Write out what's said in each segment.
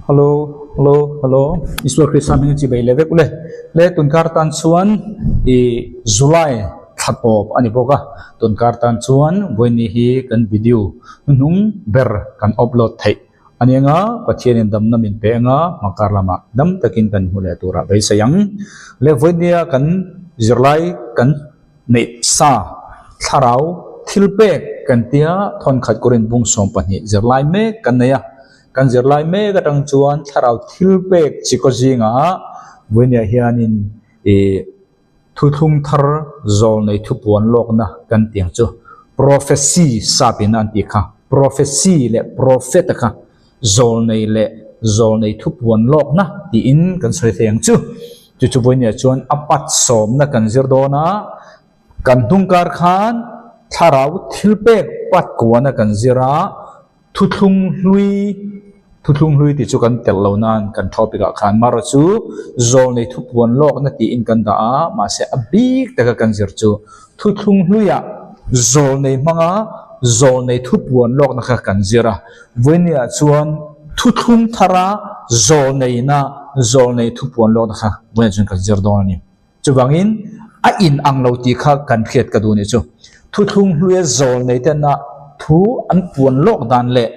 Hello hello hello Isua Krista hming chi bei leh vek ule le tunkar tan chuan ih July thla tawp a ni bawk a tunkar tan chuan vawiini hi kan video hnuhnung ber kan upload theih a ni anga Pathianin damna min pe anga hmakar lamah dam takin kan hmu leh turah beisei ang le vawinia kan zirlai kan neih sa thlarau thil pek kan tia thawnkhat Korin bung 12 zirlai mek kan nei a. Kan zirlai mek atang chuan thlarau thil pek chi kaw zingah vawinia hianin ih thuthlung thar zawl nei thupuan lawkna kan tih ang chu prophecy sapin an tih kha prophecy leh prophet a kha zawl nei leh zawl nei thupuan lawkna tiin kan sawi thei ang chu. Chu chu vawinia chuan a pat sawmna kan zir dawn a, kan hnung kar khan thlarau thil pek pat kuana kan zir a. Thuthlung hlui, Thuthlung hlui tih chu kan telh lo nan kan topic ah khan mara chu zawlnei thupuan lawkna tiin kan dah a, mahse a bik taka kan zir chu thuthlung hluiah zawlnei hmanga zawlnei thupuan lawkna kha kan zir a, vawinia chuan thuthlung thara zawlneina zawlnei thupuan lawkna kha vawinia chuan kan zir dawn a ni. Chuvangin a in ang lo tih kha kan hriat ka duh nih chu. Thuthlung hluia zawl nei tena thu an puan lawk dan leh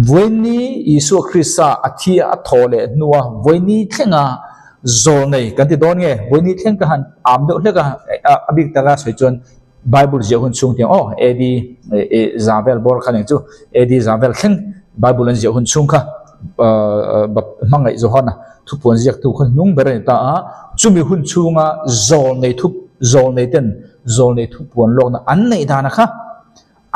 Vawiini Isua Krista a thi a thaw leh hnua vawiini thlenga zawl nei kan ti dawn nge? Vawiini thleng ka han am deuh hlek a, a bik taka sawi chuan Bible ziah hun chhung tiang aw AD za vel bawr kha eng chu AD za vel thleng Bible an ziah hun chhung kha hmangaih Johana thupuan ziaktu kha hnung ber a ni ta a, chumi hun chhunga zawl nei thu zawl nei ten zawl nei thupuan lawkna an neih dana kha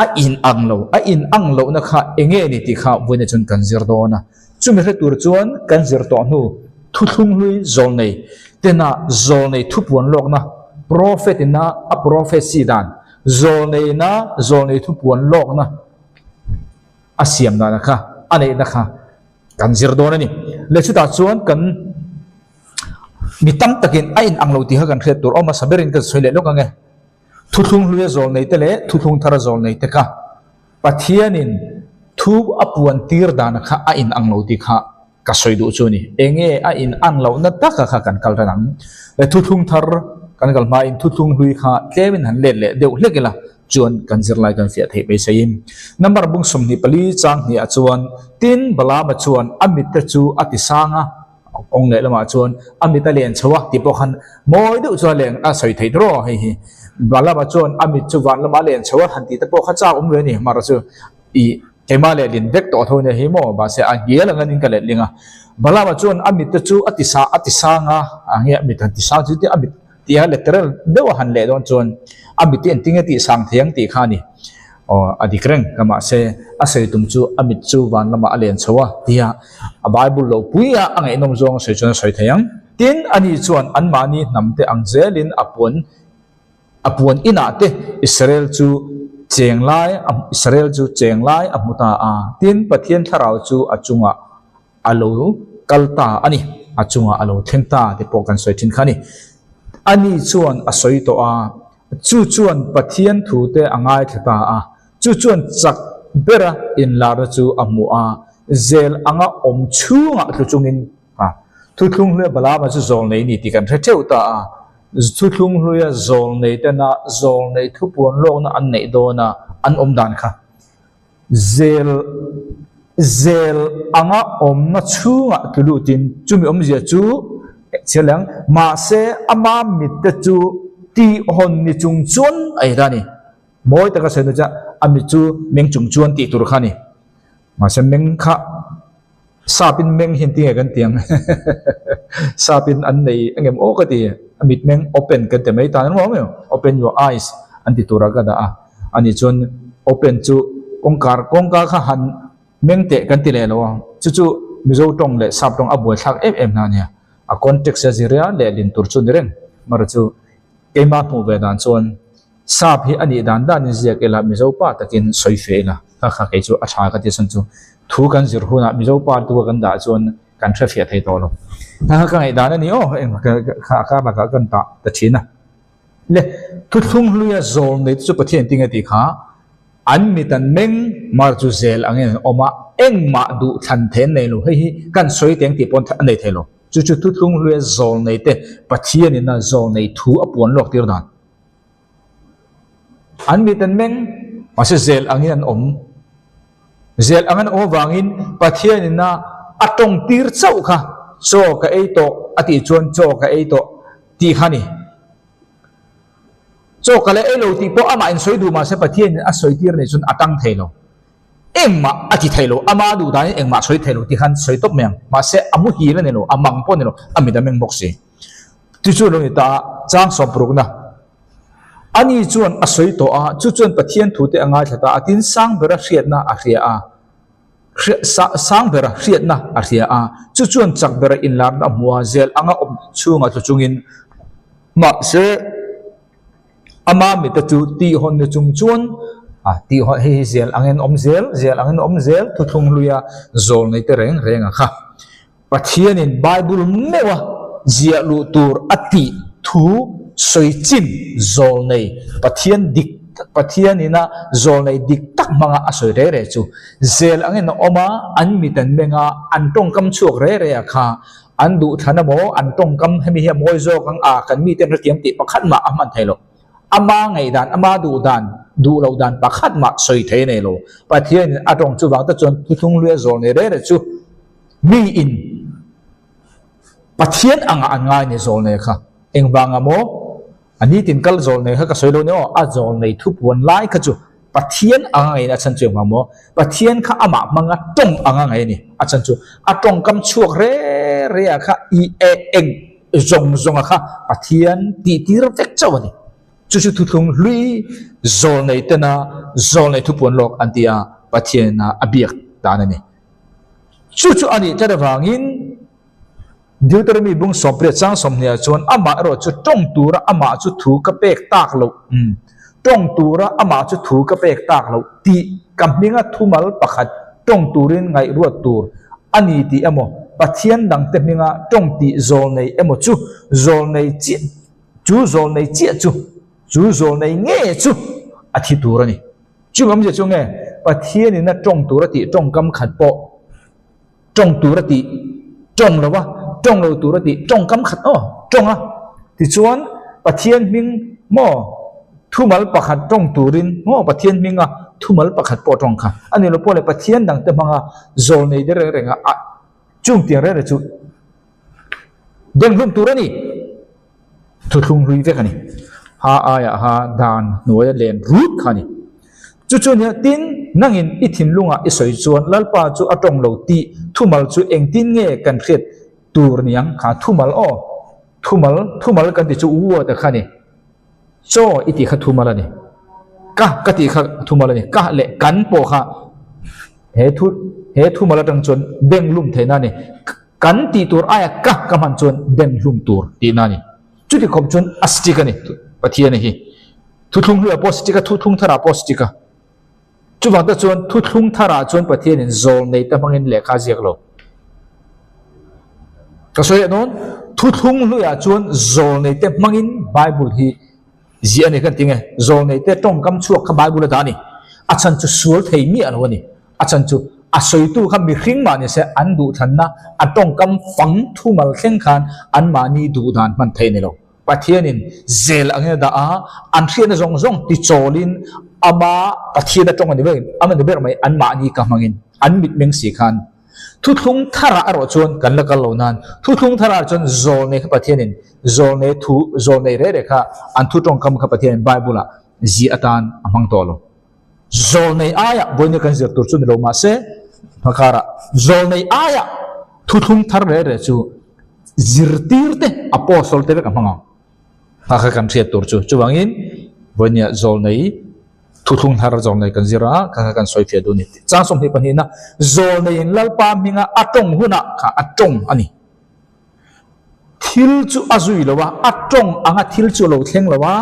a in ang lo a in ang lohna kha enge ni tih kha vawiin chuan kan zir dawn a, chumi hre tur chuan kan zir tawh hnu thuthlung hlui zawl nei tena zawl nei thupuan lawkna prophet ina a prophecy dan zawl neina zawl nei thupuan lawkna a siam dana kha a neihna kha kan zir dawn a ni. Le chutah chuan kan mi tam takin a in ang lo tih kha kan hriat tur awm a, saberin ka sawi leh lawk ang e. Thuthlung hluia zawl nei te leh thuthlung thara zawl nei te kha Pathianin thu a puan tir dana kha a in ang lo tih kha ka sawi duh chu a ni. Enge a in ang lohna taka kha kan kal ran ang. Le thuthlung thar kan kal hmain thuthlung hlui kha tlemin han let leh deuh hlek ila chuan kan zirlai kan fiah theih mai saiin. Number bung 24 chang hniah chuan tin Balaama chuan a mitte chu a ti sang a, kawng leh lamah chuan a mit a len chho a tih pawh khan mawi deuh chuan a len a sawi theih tawh hei hi. Balaama chuan a mit chu van lamah a len chho a han tih te pawh kha chak awm ve a ni. Mara chu ih keimah lehlin vek tawh tho nia hi maw mahse a hnial ang anin ka letling a. Balaama chuan a mit te chu a ti sa a ti sang a, a nge a mit han ti sang chu tih a mit tih a literal deuh a han leh dawn chuan a mit hi engtin nge tih sang thei ang tih kha a ni. Aw a dik reng ka mahse a sawi tum chu a mit chu van lamah a len chho a tia a Bible lo pui a a ngaihnawm zawng a sawi chuan a sawi thei ang. Tin, ani chuan anmahni hnam te ang zelin a puan a puan inah te Israel chu cheng lai Israel chu cheng lai a hmu ta a. Tin, Pathian thlarau chu a chungah a lo kal ta a ni, a chungah a lo thleng ta tih pawh kan sawi thin kha a ni. Ani chuan a sawi tawh a, chu chuan Pathian thu te a ngaithla ta a, chu chuan chak bera inlarna chu a hmu a, zel anga awm chhungah tlu chungin a thuthlung hluia Balaama chu zawl nei ni tih kan hre theuh ta a, thuthlung hluia zawl nei tena zawl nei thupuan lawkna an neih dawna an awm dan kha. Zel zel anga awmna chhungah tlu lutin chumi awmzia chu chhiar leh ang. Mahse, ama mitte chu tihhawn ni chung chuan a ei ta a ni. Mawi taka sawi hnu chuan a mit chu meng chung chuan tih tur kha a ni. Mahse, meng kha sapin meng hian tinge kan ti ang? Sapin an nei engem aw ka ti. A mit meng open kan ti mai ta engemaw em? Open your eyes an ti tura ka dah a. Ani chuan open chu kawngkar kawngka kha han meng teh kan ti leh lo a. Chu chu Mizo tawng leh sap tawng a buaithlak em em hna a nia. A context a ziria lehlin tur chu ni reng. Mara chu keimah hmuh ve dan chuan Sap hi a nih dan danin ziak ila Mizo pa takin sawi fe ila kha kha kei chu a tha ka ti a chhan chu thu kan zir hunah Mizo pa tua kan dah chuan kan hre fiah thei tawh lo. Kha kha ka ngaih dan a ni aw eng kha a kar lakah kan tah ta thin a. Le thuthlung hluia zawl nei te chu Pathian tinge tih kha. An mit an meng mar chu zel angin an awm a, engmah duh thlan thei an nei lo. Hei hi kan sawi teng tih paw'n a nei thei lo. Chu chu thuthlung hluia zawl nei te Pathianin a zawl nei thu a puan lawk tir dan. An mit an meng, mahse zel angin an awm. Zel ang an awm avangin Pathianin a a tawng tir chauh kha chaw ka ei tawh a tih chuan chaw ka ei tawh tih kha a ni. Chaw ka la ei lo tih pawh amah in sawi duh mahse Pathianin a sawi tir nih chuan a tang thei lo. Engmah a ti thei lo, ama duh danin engmah a sawi thei lo tih khan sawi tawp mai ang. Mahse a muhil a ni lo, a mang pawh a ni lo, a mit a meng bawk si. Tichuan lo ni ta a, chang sawmparukna. Ani chuan a sawi tawh a, chu chuan Pathian thute a ngaithla ta a, tin sang bera hriatna a hria a, sang bera hriatna a hria a, chu chuan chak bera inlarna a hmu a, zel anga awm chhunga tlu chungin mahse ama mite chu tihhawn ni chung chuan a tihhawn hei hi zel angin awm zel, zel angin awm zel thuthlung hluia zawl nei te reng reng a kha. Pathianin Bible meuha ziah luh tur a tih thu sawi chin zawlnei Pathian dik Pathianin a zawlnei dik tak hmanga a sawi re re chu zel angin a awm a, an mit an meng a, an tawngkam chhuak re re a kha an duh thlan emaw an tawngkam hemi hi a mawi zawk ang a kan miten hrethiam tih pakhat mah a hman thei lo. Ama ngaihdan, ama duh dan, duh loh dan pakhat mah sawi thei a nei lo. Pathianin a tawng chuvang te chuan thuthlung luia zawlnei re re chu Mi in Pathian anga an ngai ni zawl nei kha engvanga maw a nitin kal zawl nei kha ka sawi lo ni aw a zawl nei thu puan lai kha chu Pathian anga ngei a chhan chu engvang maw Pathian kha amah hmanga tawng anga ngei a ni a chhan chu a tawngkam chhuak re re ah kha i e eng zawng zawng ah kha Pathian tih tir vek chauh a ni chu chu thuthlung hlui zawl nei tena zawl nei thu puan lawk an ti a Pathian a biak dan a ni. Chu chu a nih tlat avangin Deuteronomy bung sawmpriat chang sawmhniah chuan amah erawh chu tawng tura amah chu thu ka pek tak loh, umm, tawng tura amah chu thu ka pek tak loh tih ka hminga thumal pakhat tawng turin ngaihruat tur a ni tih emaw Pathian dangte hminga tawng tih zawlnei emaw chu zawlnei chiah chu zawlnei chiah chu chu zawlnei nge chu a thi tur a ni. Chu awmzia chu nge Pathianin a tawng tur a tih tawngkam khat pawh tawng tur a tih tawng lo a, tawng lo tur a tih tawngkam khat aw tawng a. Tichuan Pathian hming maw thumal pakhat tawng turin maw Pathian hminga thumal pakhat pawh tawng kha a ni lo pawh le Pathian dangte hmanga zawl nei der reng renga a chung tiang reng reng chu denghlum tur a ni. Thuthlung hlui vek a ni. Ha aiah ha dan hnuaia len rut kha a ni. Chu chu nia, tin, nangin i thinlungah i sawi chuan Lalpa chu a tawng lo tih thumal chu engtin nge kan hriat tur niang kha thumal aw, thumal, thumal kan ti chu word a kha a ni. Chaw i tih kha thumal a ni. Ka ka tih kha thumal a ni. Ka leh kan pawh kha he thu, he thumal atang chuan benglum theihna a ni. Kan tih tur aia ka ka hman chuan dem hlum tur tihna a ni. Chuti khawp chuan a stick a ni Pathian hi. Thuthlung hluiah pawh a stick a, thuthlung tharah pawh a stick a. Chuvang te chuan thuthlung tharah chuan Pathianin zawl nei te hmangin lehkha a ziak lo. Ka sawi leh dawn, thuthlung hluiah chuan zawl nei te hmangin Bible hi ziah a ni kan ti nge. Zawl nei te tawngkam chhuak kha Bible a dah a ni. A chhan chu sual thei miah lo a ni. A chhan chu a sawitu kha mihring mah nise an duhthlanna a tawngkam fang thumal thleng khan anmahni duhdan hman thei a ni lo. Pathianin zel angin a dah a, an hriatna zawng zawng tichawlin ama Pathian a tawng a ni ber a ni ber mai anmahni ka hmangin an mitmeng si khan thuthlung tharah erawh chuan kan la kal lo nan thuthlung tharah chuan zawlnei kha Pathianin zawlnei thu zawlnei reh reh kha an thu tawngkam kha Pathianin Bible-ah ziah atan a hmang tawh lo. Zawlnei aia vawiin kan zir tur chu ni lo mahse hmakarah zawlnei aia thuthlung thar reh reh chu zirtir te apostle te vek a hmang ang. Hma kha kan hriat tur chu chuvangin vawiinia zawlnei thuthlung thar zawlnei kan zir a kha kha kan sawi fiah duh a ni. Chang 22 na zawlneiin Lalpa hminga a tawng hunah kha a tawng a ni. Thil chu a zui lo a, a tawng anga thil chu a lo thleng lo a,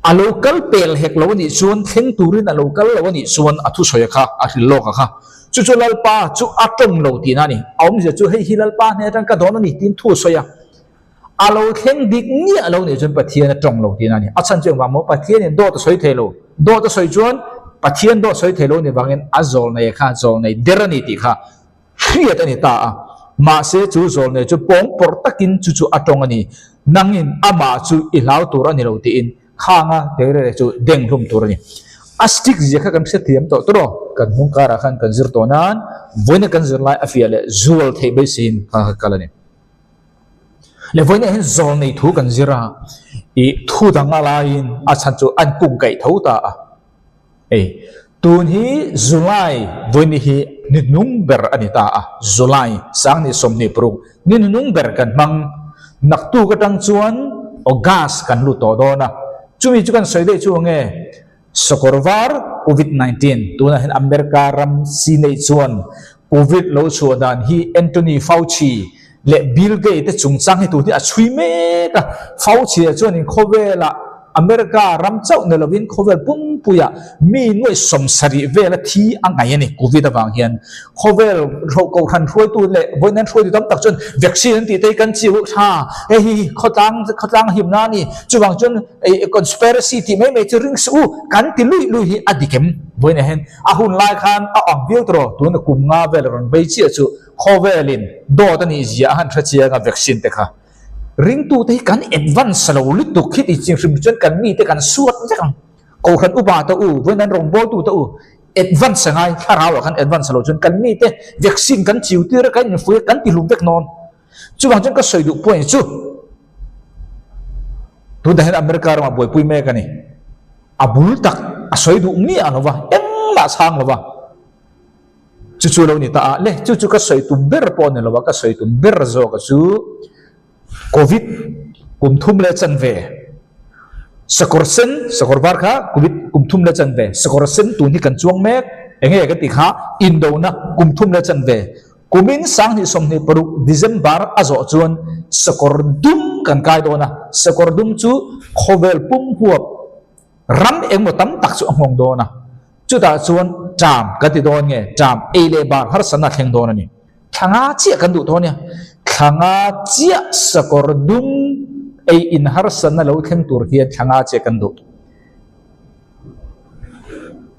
a lo kal pel hek lo a nih chuan, thleng turin a lo kal lo a nih chuan a thusawi a kha, a hril lawk a kha. Chu chu Lalpa chu a tawng lo tihna a ni. A awmzia chu hei hi Lalpa hnen atang ka dawn a ni tiin thu a sawi a. A lo thleng dik miah lo nih chuan Pathian a tawng lo tihna a ni. A chhan chu engvang maw? Pathianin dawt a sawi thei lo. Dawt a sawi chuan. Pathian dawt sawi thei lo ni vangin a zawlnei kha zawlnei der a ni tih kha hriat a ni ta a. Mahse chu zawlnei chu pawngpawrh takin chu chu a tawng a ni. Nangin amah chu i hlau tur a ni lo tiin khanga teirere chu deng hlum tur a ni. A stick zia kha kan hrethiam tawh tawh rawh. Kan hnung karah khan kan zir tawh nan vawiina kan zir lai a fiah leh zual theih beiseiin kha kha kal a ni. Le vawiina hian zawlnei thu kan zir a, ih thu dang a laiin a chhan chu an kung kaih tho ta a. Hei tun hi July vawiini hi ni hnung ber a ni ta a, July 2026 ni hnung ber kan hmang. Naktuk atang chuan August kan lut tawh dawn a, chumi chu kan sawi daih chu ange Sakawr var Covid 19 tunah hian America ram si neih chuan Covid lo chhuah dan hi Anthony Fauci leh Bill Gates te chungchang hi tun hi a chhui mek a. Fauci ah chuanin khawvelah America ram chauh ni lovin khawvel pumpuiah mi nuaih 70 vela thi a ngaih a ni Covid avang hian. Khawvel kohhran hruaitu leh vawiin an hruaitu tam tak chuan vaccine an tih te hi kan chiu tha, hei hi khawtlang khawtlang himna a ni, chuvang chuan Ei conspiracy tih mai mai chu ring suh u, kan ti lui lui hi a dik em? Vawiinah hian a hun lai khan a awm viau tawh, tuna kum nga vel rawn vei chiah chu khawvelin dawt a nih zia a han hre chiang a vaccine te kha. Ringtute hi kan advance lo lutuk hi ti ching hrim chuan kan mite kan suat vek ang. Kohhran upa te u, vawiin an rawngbawltu te u, advance a ngai, thlarau ah khan advance lo chuan kan mite vaccine kan chiu tir a, kan infui a, kan ti hlum vek nawn. Chuvang chuan ka sawi duh point chu tunah hian America ramah buaipui mek a ni. A bul tak a sawi duh miah lo va, engmah chhang lo va. Chu chu lo ni ta a, le chu chu ka sawi tum ber pawh a ni lo va, ka sawi tum ber zawk a chu Covid kum thum leh chanve sakawr sen, sakawr var kha Covid kum thum leh chanve, sakawr sen tun hi kan chuang mek, enge ka tih kha indona kum thum leh chanve Kumin 2026 December a zawh chuan sakawr dum kan kai dawn a, sakawr dum chu khawvel pum huap ram engmaw tam tak chu a nghawng dawn a, chutah chuan ṭam kan ti dawn nge, ṭam ei leh bar harsatna a thleng dawn a ni. Thla nga chiah kan duh tawh nia, thla nga chiah sakawr dum ei in harsatna lo thleng tur hian thla nga chiah kan duh.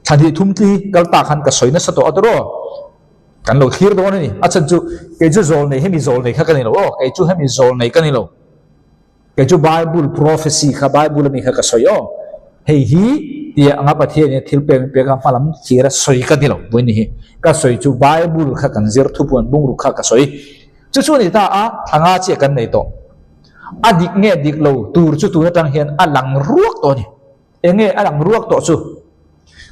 Thla hnih thum tli kal ta khan ka sawi nasa tawh a tawh. Kan lo thlir dawn a ni. A chhan chu kei chu zawl nei hemi zawl nei kha ka ni lo aw, kei chu hemi zawl nei ka ni lo. Kei chu Bible prophecy kha Bible ami kha ka sawi aw. Hei hi tia anga Pathian in thil pek min pek a hmalam thlir a sawi ka ni lo vawi ni hi. Ka sawi chu Bible kha kan zir thupuan bungruk kha ka sawi. Chu chu a ni ta a, thla nga chiah kan nei tawh. A dik nge dik lo tur chu tun atang hian a lang ruak tawh a ni. Enge a lang ruak tawh chu?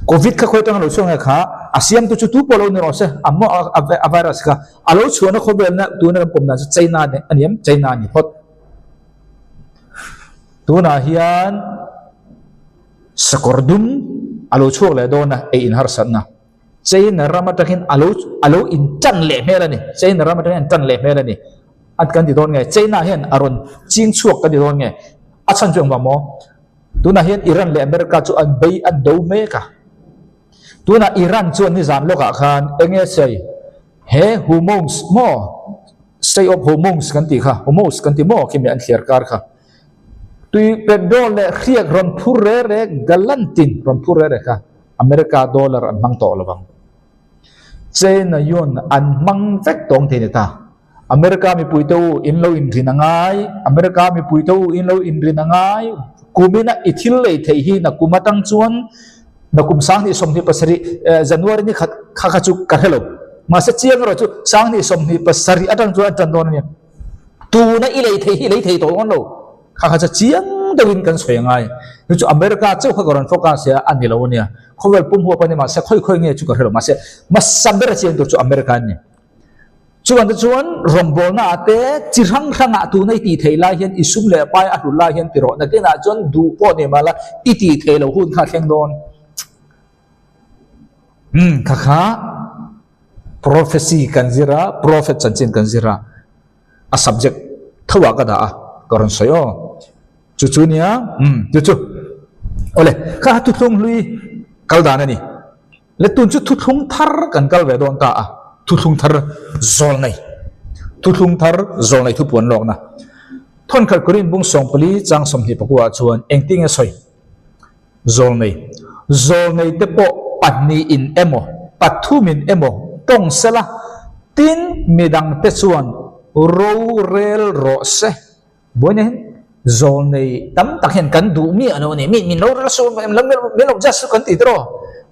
Covid kha khawi atanga lo chhuak nge kha a siamtu chu tu pawh lo ni rawh se, a maw a virus kha a lo chhuahna khawvelna tuna kan pawm dan chu China a ni em? China a ni phawt. Tunah hian sakawr dum a lo chhuak leh dawn a, ei in harsatna. China ram atangin a lo a lo in tan leh hmel a ni. China ram atangin an tan leh hmel a ni. A kan ti dawn nge? China hian a rawn ching chhuak kan ti dawn nge? A chhan chu engvang maw? Tunah hian Iran leh America chu an bei an do mek a. Tunah Iran chuan nizan lawkah khan eng nge sawi? He Hormuz maw? Strait of Hormuz kan tih kha, Hormuz kan ti maw khimi an thliar kar kha. Tui petrol leh hriak rawn phur re re galantin rawn phur re re kha America dollar an hmang tawh lovang. China yuan an hmang vek tawng thei ni ta. America mipui te u in lo inrin a ngai, America mipui te u in lo inrin a ngai, kumina i thil lei theih hi na kum atang chuan na kum 2027 January ni khat kha kha chu ka hre lo. Mahse chiang erawh chu 2027 atang chuan a tan dawn a nia. Tuna i lei theih hi i lei thei tawh dawn lo. Kha kha chu chiang deuhin kan sawi a ngai. Chu chu America chauh kha ka rawn focus a a ni lo a nia. Khawvel pum huap a ni mahse khawi khawi nge chu ka hre lo. Mahse hmasa ber a chiang tur chu America an ni. Chuan te chuan rawngbawlna ah te chi hrang hrang ah tuna i tih theih lai hian i sum leh pai a hlut lai hian ti rawh. Nakinah chuan duh pawh ni mahla i tih theih loh hun kha a thleng dawn. Umm kha kha prophecy kan zir a, prophet chanchin kan zir a, a subject tho ah ka dah a, ka rawn sawi aw. Chu chu nia, umm chu chu. Awle, kha kha thuthlung hlui kal dan a ni. Le tun chu thuthlung thar kan kal ve dawn ta a, thuthlung thar zawl nei, thuthlung thar zawl nei thupuan lawkna. Thawnkhat Korin bung 14 chang 24 ah chuan engtin nge sawi? Zawl nei, zawl nei te pawh. pahnihin emaw, pathumin emaw tawng sela, tin midangte chuan rorel rawh se. Buaina hian zawlnei tam tak hian kan duh miah lo a ni. Mi min rorel suh min lo judge suh kan ti tawh.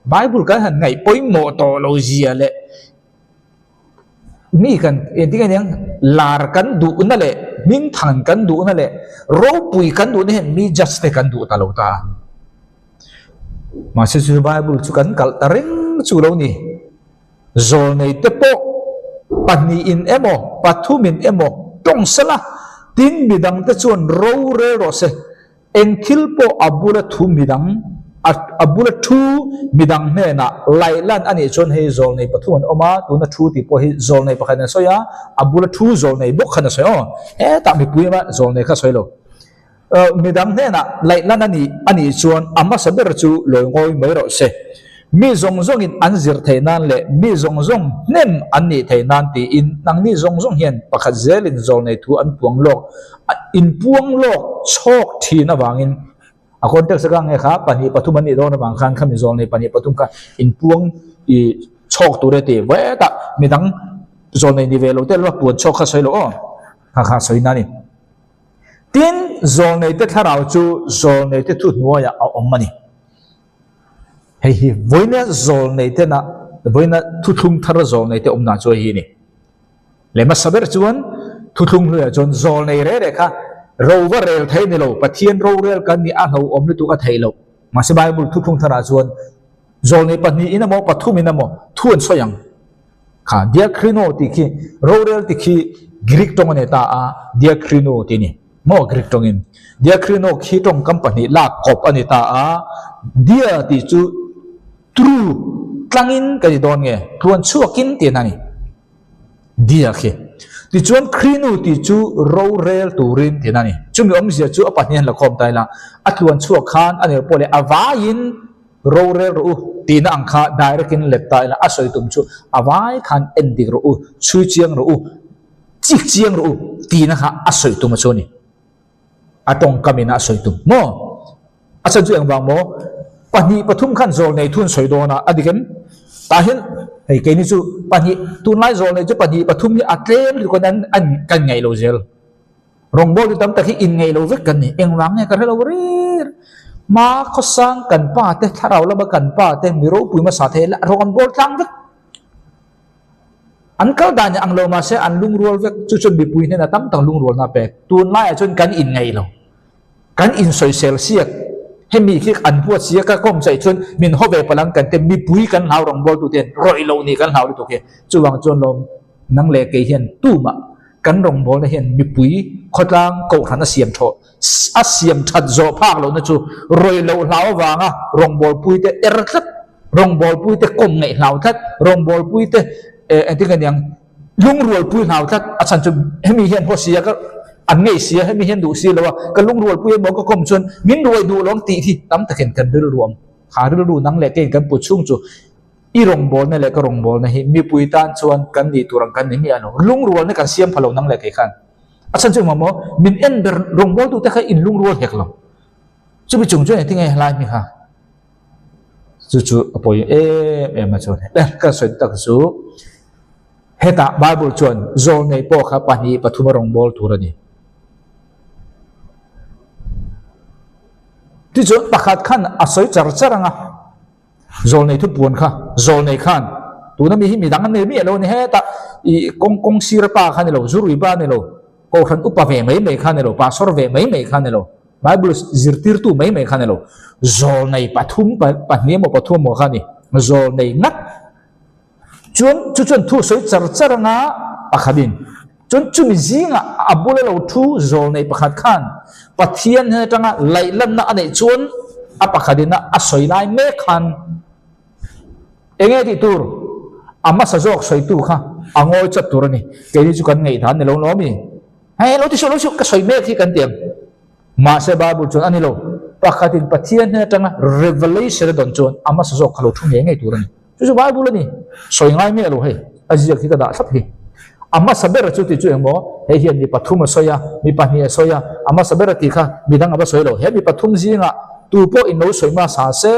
Bible kan han ngaih pawimawh tawh lo zia leh Mi kan engtin nge niang lar kan duhna leh hmingthan kan duhna leh ropui kan duhna hian mi judge te kan duh ta lo ta a. Mahse chu Bible chu kan kalh ta reng chu lo ni. Zawlnei te pawh pahnihin emaw pathumin emaw tawng sela tin midang te chuan rorel rawh se. Eng thil pawh a bula thu midang, a bula thu midang hnenah laihlan a nih chuan hei zawlnei pathum an awm a, tuna thu tih pawh hi zawlnei pakhat in a sawi a, a bula thu zawlnei bawk khan a sawi aw, hetah mipui ema zawlnei kha a sawi lo. Midang hnenah laihlan a nih a nih chuan a hmasa ber chu lawi ngawi mai rawh se. Mi zawng zawngin an zir theih nan leh mi zawng zawng hnem an nih theih nan tiin nangni zawng zawng hian pakhat zelin zawlnei thu an puang lawk inpuang lawk chhawk thin avangin a context a kang nge kha pahnih pathum an nih dawn avang khan khami zawlnei pahnih pathum kha inpuang i chhawk tur e ti hetah midang zawlnei ni ve lo te lova puan chhawk kha sawi lo aw kha kha sawi na a ni. Tin, zawlneite thlarau chu zawlneite thuhnuaiah a awm a ni. Hei hi vawiina zawlnei tena vawiina thuthlung thar zawlnei te awmna chu hei hi a ni. Leh hmasa ber chuan thuthlung hluiah chuan zawlnei reh reh kha ro va rel thei ni lo, Pathian rorel kan nih a hlauhawm lutuk a theih loh. Mahse Bible thuthlung tharah chuan zawlnei pahnihin emaw pathumin emaw thu an sawi ang. Kha diakrino tih khi rorel tih khi Greek tawng a ni ta a, diakrino tih a ni. Maw Greek tawngin diakrino khi tawngkam pahnih lak kawp a ni ta a, dia tih chu through tlangin ka ti dawn nge tluan chhuakin tih a ni dia khi. Tichuan krinu tih chu rorel turin tih a ni. Chumi awmzia chu a pahnih an la khawm ta ila, a tluan chhuak khan a nih pawh leh a vaiin rorel rawh u tihna ang kha direct in let ta ila a sawi tum chu a vai khan en dik rawh u, chhui chiang rawh u, chik chiang rawh u tihna kha a sawi tum a chu a ni. A tawngkam in a sawi tum maw? A chhan chu engvang maw? Pahnih pathum khan zawl nei thun sawi dawn a, a dik em? Tah hian hei keini chu pahnih tunlai zawl nei chu pahnih pathum hi a tlem lutuk an an kan ngaih lo zel. Rawngbawltu tam tak hi inngeih lo vek kan ni. Engvang nge ka hre lo rir. Hma khawsang kan pa te, thlarau lama kan pa te, mi ropui hmasa te hi rawng an bawl tlang vek. An kal dan hi ang lo mahse an lungrual vek. Chu chuan mipui hnena tam tak lungrualna a pek. Tunlaiah chuan kan inngeih lo. Kan insawisel siak. Hemi khi an huat sia ka kawm chaih chuan min haw ve palh ang kan ti. Mipui kan hlau rawngbawltu te hian rawih loh nih kan hlau lutuk hi. Chuvang chuan lawm nang leh kei hian tumah Kan rawngbawlna hian mipui khawtlang kohhran a siam thawh a siam that zawh phak lohna chu rawih loh hlau avanga rawngbawlpuite er tlat, rawngbawlpuite kawm ngaih hlau tlat, rawngbawlpuite eh engtin nge niang lungrualpui hlau tlat a chhan chu hemi hian haw sia ka an ngei sia hemi hian duh si lo a ka lungrualpui emaw ka kawm chuan min ruai duh lo ang tih hi tam takin kan rilru ang kha rilru nang leh keiin kan put chhung chu I rawngbawlna leh ka rawngbawlna hi mipui tan chuan kan nih tur ang kan ni miah lo. Lungrualna kan siam pha lo nang leh kei khan. A chhan chu engmah maw? Min en ber rawngbawltute kha in lungrual hek lo. Chumi chung chuan engtin nge helai mi kha? Chu chu a pawi em em a chuan eh ka sawi tak chu hetah Bible chuan zawlnei pawh kha pahnih pathum a rawngbâwl tur a ni. Tichuan pakhat khan a sawi char char ang a. Zawlnei thupuan kha zawlnei khan tuna mi hi midang an nei miah lo a ni hetah ih kawng kawng sir pa kha ni lo zurui pa ni lo kohhran upa ve mai mai kha ni lo pastor ve mai mai kha ni lo bible zirtirtu mai mai kha ni lo zawlnei pathum pahnih emaw pathum emaw kha ni zawlnei ngat Chuan chu chuan thu sawi char char anga pakhatin chuan chumi zingah a bula lo thu zawl nei pakhat khan Pathian hnen atanga laihlanna a neih chuan a pakhatin a sawi lai mek khan enge tih tur a hmasa zawk sawitu kha a ngawi chat tur a ni. Keini chu kan ngaihdan ni lo lo ami? Hei lo ti suh lo suh ka sawi mek hi kan ti ang. Mahse Bible chuan a ni lo. Pakhatin Pathian hnen atanga revelation a dawn chuan a hmasa zawk kha lo thu ngei ngei tur a ni. Chu chu Bible a ni. Sawi ngai miah lo hei. A ziak hi ka dah thlap hi. A hmasa ber chu tih chu engmaw? Hei hian mi pathum a sawi a, mi pahnih a sawi a, a hmasa ber a tih kha midang a va sawi lo. He mi pathum zingah tu pawh in lo sawi hmasa se,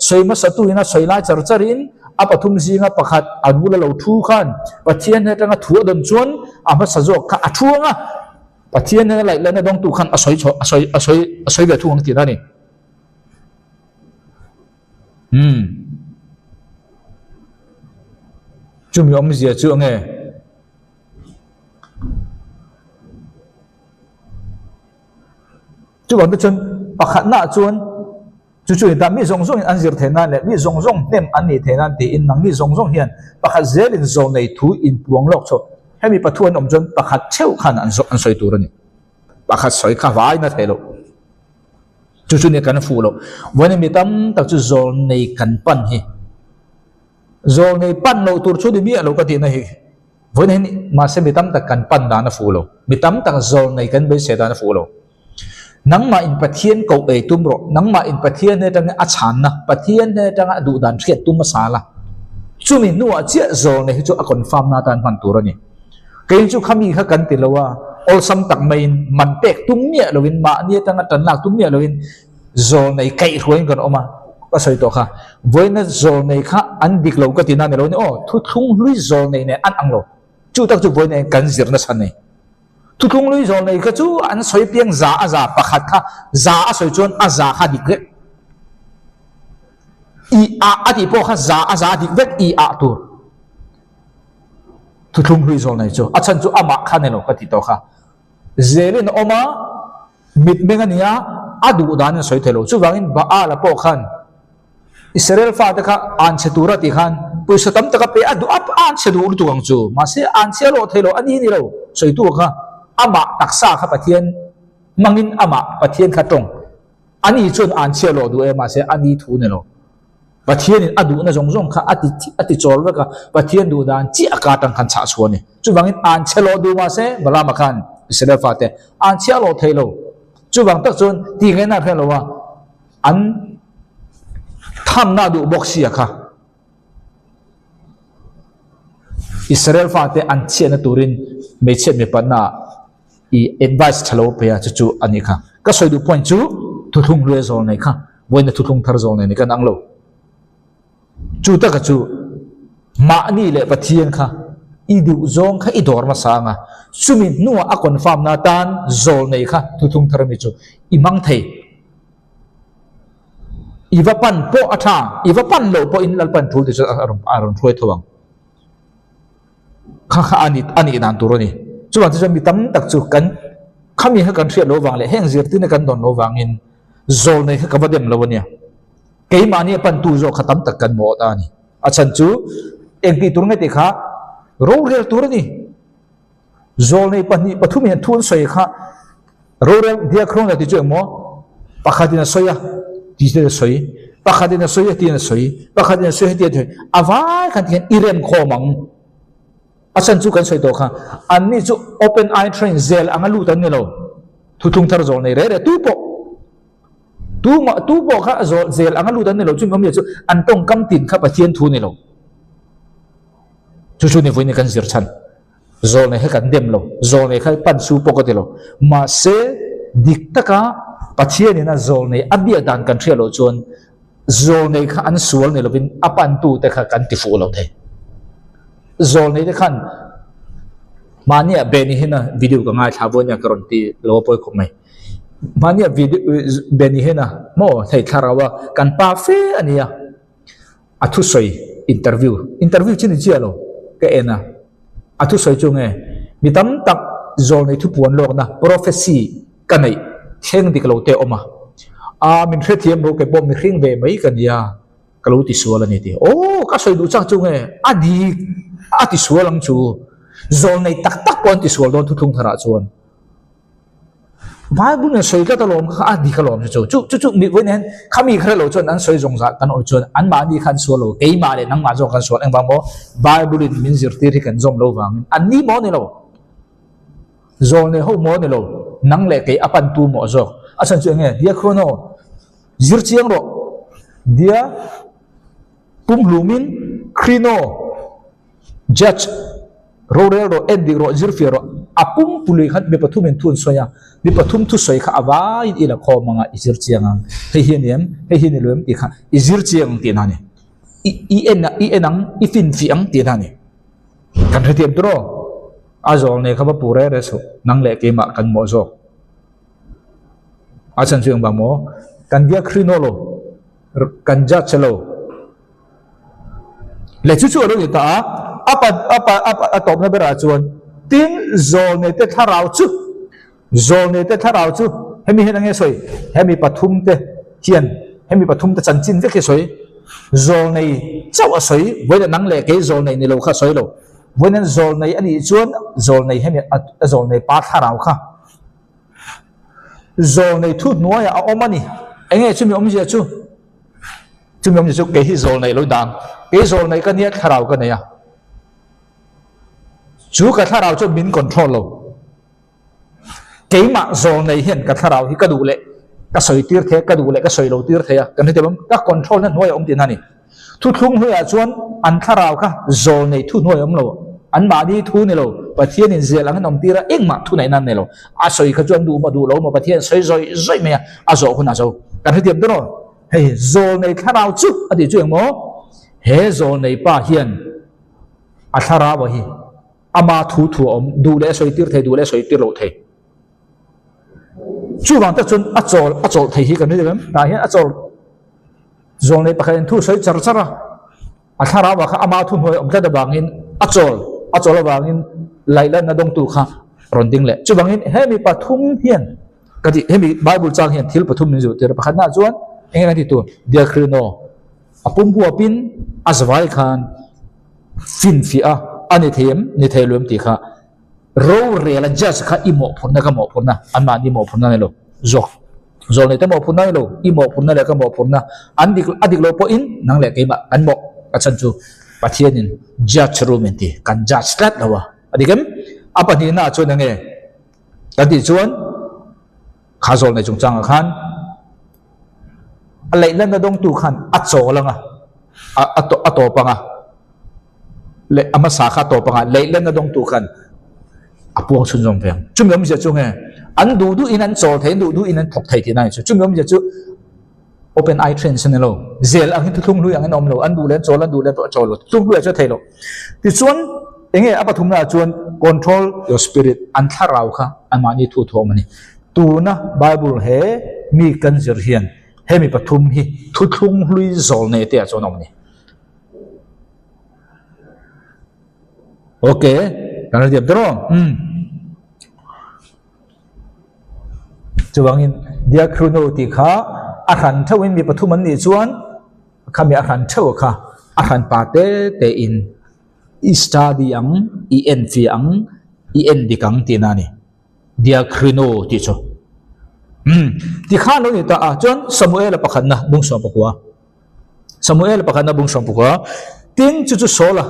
Sawi hmasa tu in a sawi lai char char in a pathum zinga pakhat a bula lo thu khan Pathian hnen atanga thu a dawn chuan a hmasa zawk kha a thu ang a, Pathian hnena laih lehna dawngtu khan a sawi chhuah a sawi a sawi a sawi ve thung ang tihna a ni. Umm. Chumi awmzia chu enge? Chuvang te chuan pakhatnaah chuan chu chu inta mi zawng zawngin an zir theih nan leh mi zawng zawng hnem an nih theih nan tiin nangni zawng zawng hian pakhat zelin zawh nei thu inpuang lawk chhuah hemi pathu an awm chuan pakhat theuh khan an an sawi tur a ni. Pakhat sawi kha vaina theih loh. Chu chu nia kan fuh loh. Vawiin mi tam tak chu zawlnei kan pan hi. Zawlnei pan loh tur chu ni miah lo ka tihna hi. Vawiin hian mahse mi tam tak kan pan dan a fuh lo. Mi tam tak zawlnei kan beisei dan a fuh lo. Nangmah in Pathian koh ei tum rawh. Nangmah in Pathian hnen atangin a chhanna, Pathian hnen atanga a duh dan hriat tum a sal a. Chumi hnuah chiah zawlnei hi chu a confirm na atan hman tur a ni. Kei chu khami kha kan ti lo a, awlsam tak maiin man pek tum miah loin mahni atanga tan lak tum miah loin zawlnei kaihhruaiin kan awm a, ka sawi tawh kha. Vawiina zawlnei kha an dik lo ka ti na ni lo ni aw, thuthlung hlui zawlnei nen an ang lo. Chu tak chu vawiina hian kan zir nasa nei. Thuthlung hlui zawlnei kha chu an sawi piang za a za pakhat kha za a sawi chuan a za kha dik vek. I a a tih pawh kha za a za dik vek i a tur. Thuthlung hlui zawlnei chu a chhan chu amah kha ni lo ka ti tawh kha. Zelin a awm a, mitmeng a ni a, a duh dan in sawi thei lo. Chuvangin Baal-a pawh khan Israel fate kha an chhe tur a tih khan pawisa tam tak a pe a duh a, an chhe duh lutuk ang chu. Mahse an chhe a lawh thei lo, a ni ni lo. Sawitu kha amah taksa kha Pathian hmangin amah Pathian kha tawng. A ni chuan an chhe a lawh duh e, mahse a ni thu ni lo. Pathianin a duhna zawng zawng kha a ti a ti chawl vek a, Pathian duh dan chiah a ka atang khan chhah chhuah a ni. Chuvangin an chhe lawh duh mahse Balaama khan Israel fate an chhiah lawh thei lo. Chuvang tak chuan ti ngaihna hre lo a, an thamna duh bawk sia kha Israel fate an chhiatna turin hmeichhiat mipatna ah i advice tha lo pe a chu chu a nih kha. Ka sawi duh point chu thuthlung hlui a zawl nei kha vawiin a thuthlung thar zawl nei ni kan ang lo. Chu taka chu mahni leh Pathian kha i duh zawng kha i dawr hmasa ang a, chumi hnuah a confirm na atan zawl nei kha thuthlung thar ami chu i hmang thei. I va pan pawh a tha, i va pan loh pawhin Lalpan thul ti chu a rawn hruai tho ang. Kha kha a nih a nih dan tur a ni. Chuvang chu chuan mi tam tak chu kan khami kha kan hriat loh vang leh heng zirtirna kan dawn loh vangin zawlnei kha ka va dem lo a nia. Keimahni a pantu zawk kha tam tak kan mawh ta a ni. A chhan chu engtih tur nge tih kha rorel tur a ni. Zawlnei pahnih pathum hian thu an sawi kha rorel diakhrona tih chu engmaw pakhatin a sawi a tih te a sawi pakhatin a sawi a tiin a sawi pakhatin a sawi a tiin a sawi a vai khan tikhian i rem khawm ang a chhan chu kan sawi tawh kha anni chu open eye train zel anga lut an ni lo thuthlung thar zawlnei reh reh tu pawh tu mah tu pawh kha zawl zel anga lut an ni lo chu engmawmia chu an tawngkam tin kha Pathian thu ni lo chu chu ni vawiin kan zir chhan. Zawlnei kha kan dem lo, zawlnei kha pan su pawh ka ti lo. Mahse, dik taka Pathianin a zawlnei a biak dan kan hriat loh chuan zawlnei kha an sual ni lovin a pantute kha kan ti fuh lo thei. Zawlnei te khan mahnia Benny Hinn-a video ka ngaithla vawi nia ka rawn ti lo a pawi khawp mai. Mahnia video Benny Hinn-a maw thei thlarau a kan pa fe a nia. A thusawi interview, interview chi ni chiah lo, ka en a, a thusawi chu nge mi tam tak zawlnei thupuan lawkna prophecy ka neih thleng dik lo te a awm a, aa min hrethiam ro kei pawh mihring ve mai ka nia ka lo tisual a ni tih, aw ka sawi duh chak chu nge a dik a tisual ang chu, zawlnei tak tak pawh an tisual dawn thuthlung tharah chuan. Bible in sawi tlat alawm kha a dik alawm chu chu chu chu mi vawiin hian khami kha lo chuan an sawi zawng zah kan awih chuan anmahni kha an sual lo keimah leh nangmah zawk kan sual engvang maw Bible in min zirtir hi kan zawm lo vangin an ni maw ni lo zawl nei ho maw ni lo nang leh kei a pantu maw zawk a chhan chu enge dia chrono zir chiang rawh dia pumhlumin Crino judge. Rorel rawh, en dik rawh, zir fiah rawh. A pumpului khan mi pathumin thu an sawi a, mi pathum thusawi kha a vaiin i la khawm ang a, i zir chiang ang. Hei hi a ni em? Hei hi a ni lo em? Tih kha i zir chiang ang tihna a ni. I i en i en ang, i finfiah ang tihna a ni. Kan hrethiam tur aw. A zawl nei kha va pu reh reh suh, nang leh keimah kan mawh zawk. A chhan chu engvang maw? Kan biak hri naw lo, kan judge lo. Leh chu chu a lo ni ta a, a pa a pa a a tawpna berah chuan tin zawlneite thlarau chu zawlneite thlarau chu hemi hian enge sawi hemi pathum te hian hemi pathum te chanchin vek hi sawi zawlnei chauh a sawi vawiin nang leh kei zawlnei ni lo kha sawi lo vawiin zawlnei a nih chuan zawlnei hemi a zawlnei pa thlarau kha zawlnei thu hnuaiah a awm a ni enge chumi awmzia chu. Chumi awmzia chu kei hi zawl neih lo dan, kei zawl neih ka nia thlarau ka nei a, chu ka thlarau chuan min control lo. Keimah zawl nei hian ka thlarau hi ka duh leh ka sawi tir thei a, ka duh leh ka sawi lo tir thei a, kan hre tawh ka control na hnuai a awm tihna a ni. Thuthlung hnuaiah chuan an thlarau kha zawl nei thu hnuai a awm lo, anmahni thu ni lo, Pathianin zel angin awm tir a, engmah thu neihna an nei lo. A sawi kha chu an duh maw duh lo maw Pathian sawi zawih zawih mai a, a zawh hunah zo. Kan hrethiam dawn aw. Hei zawlnei thlarau chu a tih chu engmaw? He zawlnei pa hian a thlarau a hi ama thu thu a awm, duh leh a sawi tir thei, duh leh a sawi tir loh thei. Chuvang tak chuan a chawl a chawlh thei hi kan ring em? Tah hian a chawl zawlnei pakhat in thu sawi char char a, a thlarau ah kha ama thu hnuai awm tlat avangin a chawl a chawl avangin laihlanna dawngtu kha rawn ding leh. Chuvangin hemi pathum hian Ka ti, hemi Bible chang hian thil pathum min zirtir a, pakhatnaah chuan eng nge kan ti tur? Diakrino a pum huapin a zavai khan finfiah a, a ni thei em, ni thei lo em tih kha rorel a judge kha i mawhphurhna ka mawhphurhna, anmahni mawhphurhna a ni lo zawk. Zawlnei te mawhphurhna a ni lo, i mawhphurhna leh ka mawhphurhna an dik a dik lo pawhin nang leh keimah kan mawh a chhan chu Pathianin judge room in ti, kan judge tlat lo a, a dik em? A pahnihnaah chuan eng nge? Kan tih chuan kha zawl nei chungchangah khan a leihlanna dawngtu khan a chawl anga a a tawp anga leh a hmasa kha a tawp anga leihlanna dawngtu khan a puang chhunzawm ve ang. Chumi awmzia chu nge an duh duhin an chawl thei, an duh duhin an thawk thei tihna a ni chu. Chumi awmzia chu open eye trends a ni lo. Zel angin thuthlung hlui angin a awm lo. An duh leh an chawl, an duh leh pawh a chawl lo. Thuthlung hluiah chuan a thei lo. Tichuan, eng nge a pathumnaah chuan control your spirit, an thlarau kha anmahni thu thu a awm a ni. Tuna Bible he mi kan zir hian hemi pathum hi thuthlung hlui zawl nei te ah chuan a awm a ni. Okay, kan la diam tawh aw. Umm. Chuvangin Diakhruno tih kha a hran theuhin mi pathum an nih chuan khami a hran theuh kha a hran pa te te in i study ang, i en fiah ang, i en dik ang tihna a ni. Diakhruno tih chu. Umm tikhan lo ni ta a chuan Samuela pakhatna bung 10. Samuel pakhatna bung 10 tin chu chu Saula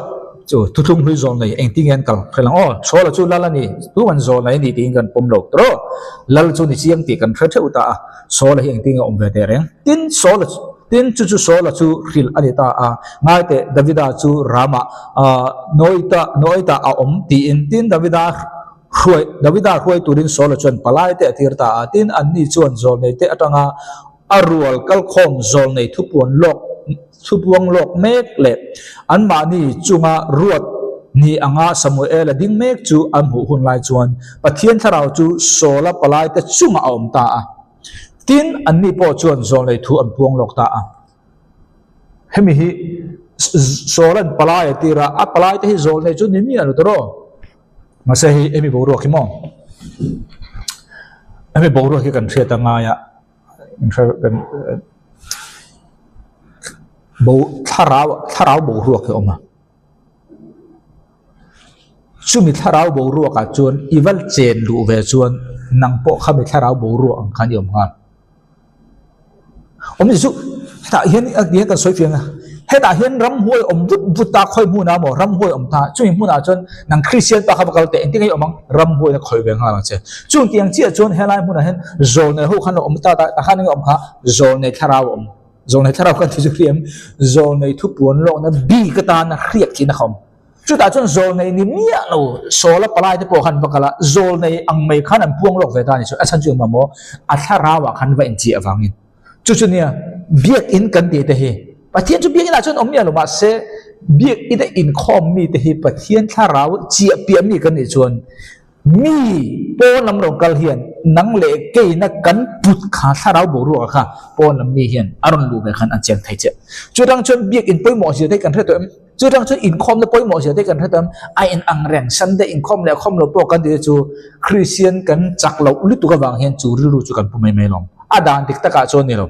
chu thuthlung hlui zawl nei engtin nge an kal hre lang aw Saula chu lal a ni tu an zawl nei a ni tiin kan pawm lo tawh lal chu ni chiang tih kan hre theuh ta a Saula hi engtin nge awm ve teh reng tin Saula tin chu chu Saula chu hrilh a ni ta a ngai teh Davida chu Ramah Noita Noita a awm tiin tin Davida hruai Davida hruai turin Saula chuan palai te a tir ta a tin anni chuan zawl nei te atanga A rual kalkhawm zawlnei thupuan lawk thupuang lawk mek leh anmahni chunga ruat ni anga Samuel-a ding mek chu an hmuh hun lai chuan Pathian thlarau chu Saula palaite chungah a awm ta a. Tin, anni pawh chuan zawlnei thu an puang lawk ta a. Hemi hi Saula'n palai a tir a, a palaite hi zawlnei chu ni miah lo tawh. Mahse hei hemi boruak hi maw? Hemi boruak hi kan hriat a ngai a. Bo thlarau thlarau boruak hi a awm a chumi thlarau boruak ah chuan i va chen luh ve chuan nang pawh khami thlarau boruak ang khan i awm nghal. Awmzia chu hetah hian a ti hian kan sawi fiang a hetah hian ramhuai awm vut vut ta khawi hmunah maw ramhuai awm ta chumi hmunah chuan nang Kristian pa kha va kal teh engtin nge i awm ang ramhuaiin a khawi ve nghal ang che chung tiang chiah chuan helai hmunah hian zawlnei ho khan lo awm ta ta tah khan enge awm kha zawlnei thlarau a awm zawlnei thlarau khan ti chu hriam zawlnei thupuan lawkna bik atana hriat thihna kha awm. Chutah chuan zawlnei ni miah lo Sawla palai te pawh khan va kal a, zawlnei ang mai khan an puang lawk ve ta a ni chu. A chhan chu engmah maw? A thlarauah khan va inchiah avangin. Chu chu nia, biakinn kan tih te hi Pathian chu biakinn ah chuan awm miah lo mahse biakinn a inkhawm mi te hi Pathian thlarau chiah piah mi kan nih chuan Mi pawn lam rawn kal hian nang leh keina kan put kha thlarau boruak kha pawn lam mi hian a rawn luh ve khan an cheng thei che. Chutang chuan biakinn pawimawh zia te kan hre tawh em? Chutang chuan inkhawmna pawimawh zia te kan hre tawh em? A in ang reng Sunday inkhawm leh khawm lo pawh kan tih te chu Kristian kan chak loh lutuk avang hian chu rilru chu kan pu mai mai lawm. A dan dik takah chuan ni lo.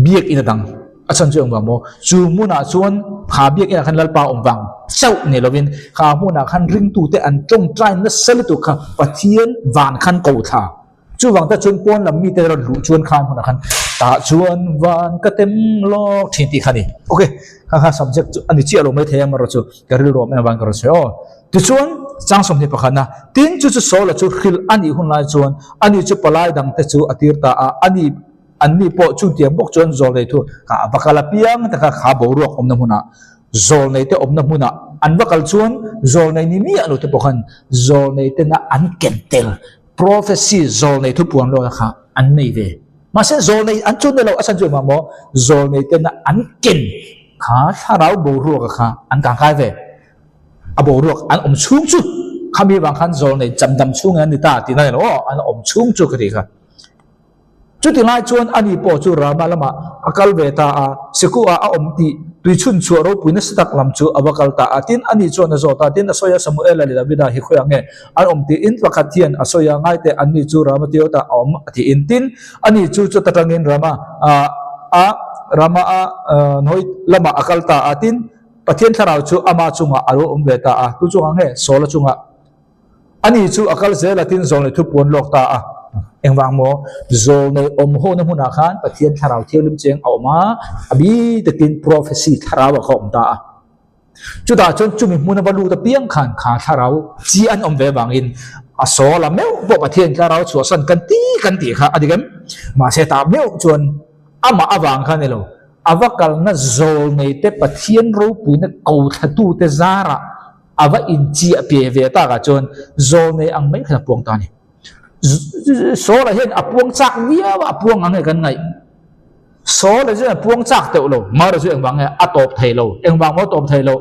Biakinn a dang a chhan chu engvang maw? Chu hmunah chuan kha biakinah khan Lalpa awm vang chauh ni lovin kha hmunah khan ringtute an tawngtai nasa lutuk kha Pathian van khan ko thla. Chuvang te chuan pawn lam mite rawn luh chuan kha hmunah khan tah chuan van ka tem lawk thin tih kha a ni. Ok, kha kha subject chu a ni chiah lo maithei a amaherawh chu ka rilru awm em avangin ka rawn sawi aw. Tichuan, chang 21 a, tin chu chu Saula chu hrilh a nih hun lai chuan ani chu palai dangte chu a tir ta a, ani Anni pawh chutiang bawk chuan zawlnei thu kha a va kal apiang te kha kha boruak awmna hmunah, zawlnei te awmna hmunah an va kal chuan zawlnei ni miah lo te pawh khan zawlnei tena an ken tel prophecy zawlnei thu puan lawna kha an nei ve. Mahse zawlnei an chu ni lo a chhan chu engmah maw zawlnei tena an ken kha thlarau boruaka kha an kangkai ve. A boruak an awm chhung chu khami vang khan zawlnei chamdam chhungin an ni ta tihna ni lo aw an awm chhung chu ka tih kha. Chuti lai chuan ani pawh chu Rama lamah a kal ve ta a, Sekuah a awm tih tuichhun chhuah ropui nasa tak lam chu a va kal ta a. Tin, ani chuan a zawt a, tin, a sawi a, Samuela leh Davida hi khawiah nge an awm tiin pakhat hian a sawi a, Ngaite, anni chu Rama Tiotah a awm a tiin. Tin, ani chu chuta tangin Rama a Rama a hnuai lamah a kal ta a. Tin, Pathian thlarau chu ama chungah a lo awm ve ta a, tu chungah nge? Saula chungah. Ani chu a kal zel a tin zawlnei thu puan lawk ta a. Engvang maw? Zawlnei awm hona hmunah khan Pathian thlarau thianghlim cheng a awm a, a bi takin prophecy thlarau ah kha a awm ta a. Chutah chuan chumi hmuna va lut apiang khan kha thlarau chi an awm ve avangin a sawl a meuh pawh Pathian thlarau chhuahsan kan ti kan tih kha a dik em? Mahse tah meuh chuan amah avang kha a ni lo. A va kalna zawlnei te Pathian ropuina ko thlatute zarah A va inchiah pe ve takah chuan zawlnei ang mai khan a puang ta a ni. Saul-a hian a puang chak viau a, a puang ang nge kan ngaih. Saul-a chuan a puang chak teuh lo, Mara chu engvang nge a tawp thei lo, engvang maw a tawp thei lo,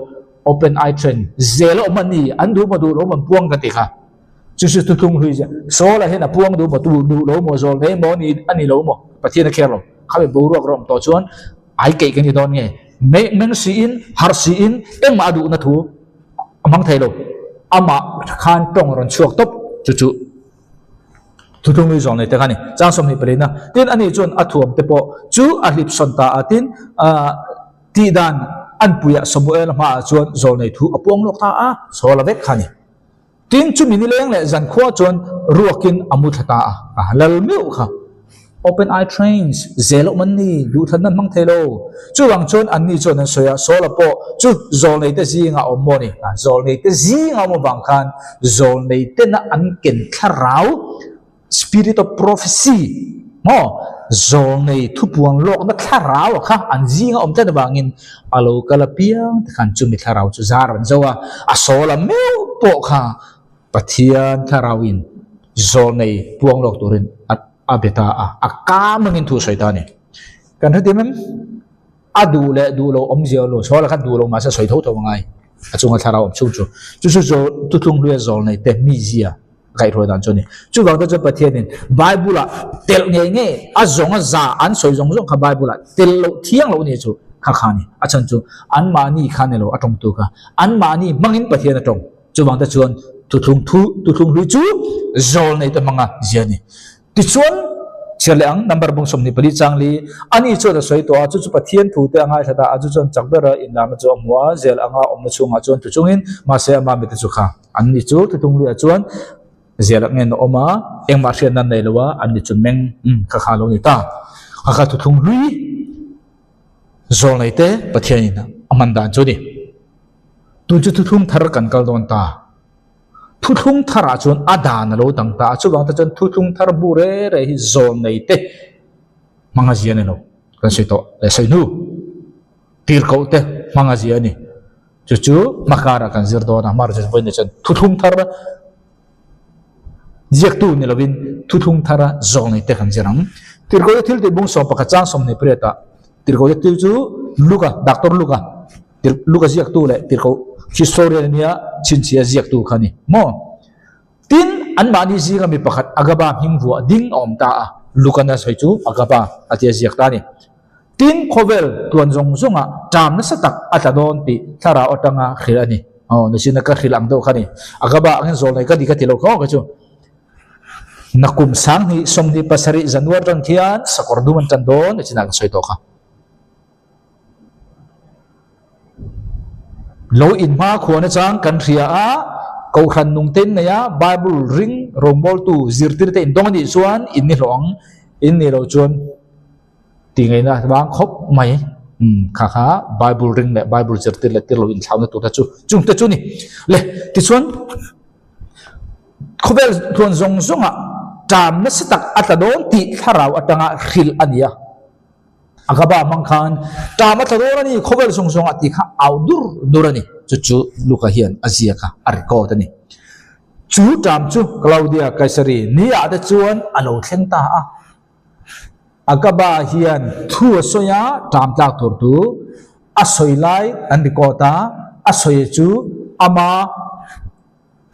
open eye train, zel a awm a ni, an duh maw duh lo maw an puang ka ti kha. Chu chu thuthlung hlui zia. Saul-a hian a puang duh maw, duh lo maw, zawlnei maw ni a ni lo maw, Pathian a kher lo. Khami boruak rawng tawh chuan ai keih ka ni dawn nge? Meng siin, harh siin engmah a duhna thu a hmang thei lo. Amah khan tawng a rawn chhuak tawp chu chu thuthlung nui zawng nei te kha a ni. Chang 24 na tin ani chuan a thuam te pawh chu a hlip sawn ta a tin ah tihdan anpuiah Samuel-a hmaah chuan zawlnei thu a puang lawk ta a, sawl a vek kha a ni. Tin, chumi nileng leh zankhua chuan ruakin a mu thla ta a, a lal meuh kha. Open eye trains zel a awm an ni, duhthlanna an hmang thei lo. Chuvang chuan anni chuan an sawi a, Saula pawh chu zawlneite zingah a awm maw ni? Zawlneite zingah a awm avang khan zawlneitena an ken thlarau, spirit of prophecy, maw, zawlnei thupuan lawkna thlarau a kha an zinga awm tlat avangin a lo kal apiang te khan chumi thlarau chu zar an zo a, a sawl a meuh pawh kha Pathian thlarauin zawlnei puang lawk turin a a be ta a, a kam angin thu sawi ta a ni. Kan hre tim em? A duh leh duh lo awmzia lo, sawl a khan duh lo mahse sawi tho tho a ngai, a chunga thlarau awm chhung chu. Chu chu zawl thuthlung hluia zawlnei te mizia kaihhruai dan chu a ni. Chuvang te chuan Pathianin Bible-ah telh ngei ngei a zawng a za an sawi zawng zawng kha Bible-ah telh loh thiang loh ni chu kha kha a ni. A chhan chu anmahni kha ni lo a tawngtu kha anmahni hmangin Pathian a tawng. Chuvang te chuan thuthlung thu thuthlung hlui chu zawlnei te hmanga zia a ni. Tichuan, chhiar leh ang, number bung 24 chang li, ani chuan a sawi tawh a, chu chu Pathian thu te a ngaithla ta a, chu chuan chak bera inlarna chu a hmu a, zel anga awmna chhungah chuan thu chungin, mahse ama mite chu kha, anni chu thuthlung luiah chuan zel ang ngen a awm a, engmah hriatna an nei lo a, anni chu meng, umm, kha kha a lo ni ta. Kha kha thuthlung hlui zawlnei te Pathianin a hman dan chu a ni. Tun chu thuthlung thar kan kal dawn ta. Thuthlung tharah chuan a dan a lo dang ta a, chuvang te chuan thuthlung thar bu re re hi zawlnei te hmang a zia a ni lo, kan sawi tawh leh sawi hnu tirhkoh te hmang a zia a ni. Chu chu hmakara kan zir dawn a, hmar chu vawiin chuan thuthlung thar ziaktu ni lovin thuthlung thara zawng te kan zir ang. Tirhkohte thil tih bung 11 chang 28 ah Tirhkohte thil chu Luka, Doctor Luka, Tir Luka ziaktu leh Tirhkoh historian ania chhinchhia ziaktu kha a ni maw? Tin, anmahni zinga mi pakhat Agaba hming vuah ding a awm ta a, Lukan a sawi chu Agaba a tia ziak ta a ni. Tin, khawvel tluan zawng zawngah ṭam nasa tak a tla dawn tih thlarau atanga hrilh a ni. Aw, nichina ka hrilh ang deuh kha a ni. Agaba angin zawl nei ka ni ka ti lo kha aw kei chu. Nakum 2027 January atang khian sakawr dum an ṭan dawn nichina ka sawi tawh kha. Lo inhma khuan atang kan hria a, Kohhran nungte in nei a, Bible ring rawngbawltu zirtirte in dawng a nih chuan in ni hlawh ang, in nih loh chuan tih ngaihna vang khawp mai. Umm kha kha Bible ring leh Bible zirtir leh tir lo inthlauna tur te chu chungte chu a ni. Le tichuan khawvel tluan zawng zawngah ṭam nasa tak a tla dawn tih thlarau atanga hrilh a ni a. A ka ba hmang khan ṭam a tla dawn a ni, khawvel zawng zawngah tih kha au dur dur a ni. Chu chu Luka hian a ziak a, a record a ni. Chu ṭam chu Claudia Kaisari ni ah te chuan a lo thleng ta a. A ka ba hian thu a sawi a, ṭam tlak tur tu a sawi lai an record a, a sawi chu ama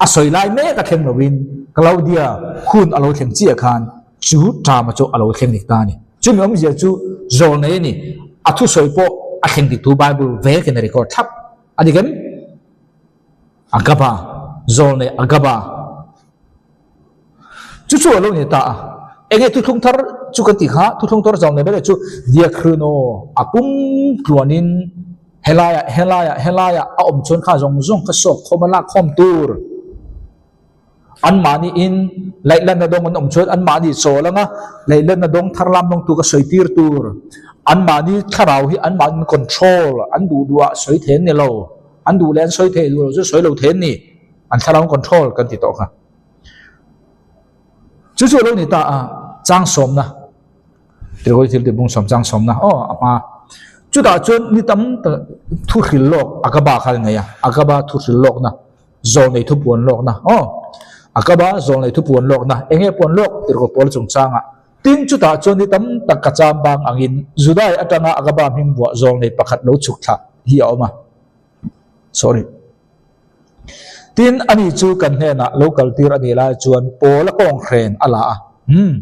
A sawi lai mek a thleng loin Claudia hun a lo thleng chiah khan chu drama chu a lo thleng dik ta a ni. Chumi awmzia chu zawlnei a ni. A thusawi pawh a thleng dik thu Bible vekin a record thlap a ni kem? Agaba, zawlnei Agaba. Chu chu a lo ni ta a. Enge thuthlung thar chu kan tih kha, thuthlung thar zawlnei ber chu Diakhruno a pum tluanin Helaiah, helaiah, helaiah a awm chuan kha zawng zawng kha sawk khawm a lak khawm tur. Anmahni in laihlanna dawng an awm chuan anmahni chawl anga laihlanna dawng thar lam dawng tu ka sawi tir tur. Anmahni thlarau hi anmahni control an duh duh ah sawi thei an ni lo. An duh leh an sawi thei duh lo chu sawi lo thei an ni. An thlarau an control kan ti tawh kha. Chu chu a lo ni ta a, chang sawmna. Tirhoi thil tih bung sawm chang sawmna aw a hma. Chutah chuan ni tam tak thu hril lawk Agaba kha a nei a, Agaba thu hril lawkna, zawlnei thu puan lawkna aw. Agaba zawlnei thu puan lawkna, eng nge puan lawk Tirhkoh Paula chungchangah. Tin, chutah chuan ni tam tak ka cham bang angin Judai atanga Agaba hming buah zawlnei pakhat lo chhuk thlah hi a awm a. Sorry. Tin, ani chu kan hnenah lo kaltir a nih lai chuan Paula kawnghren a la a. Umm.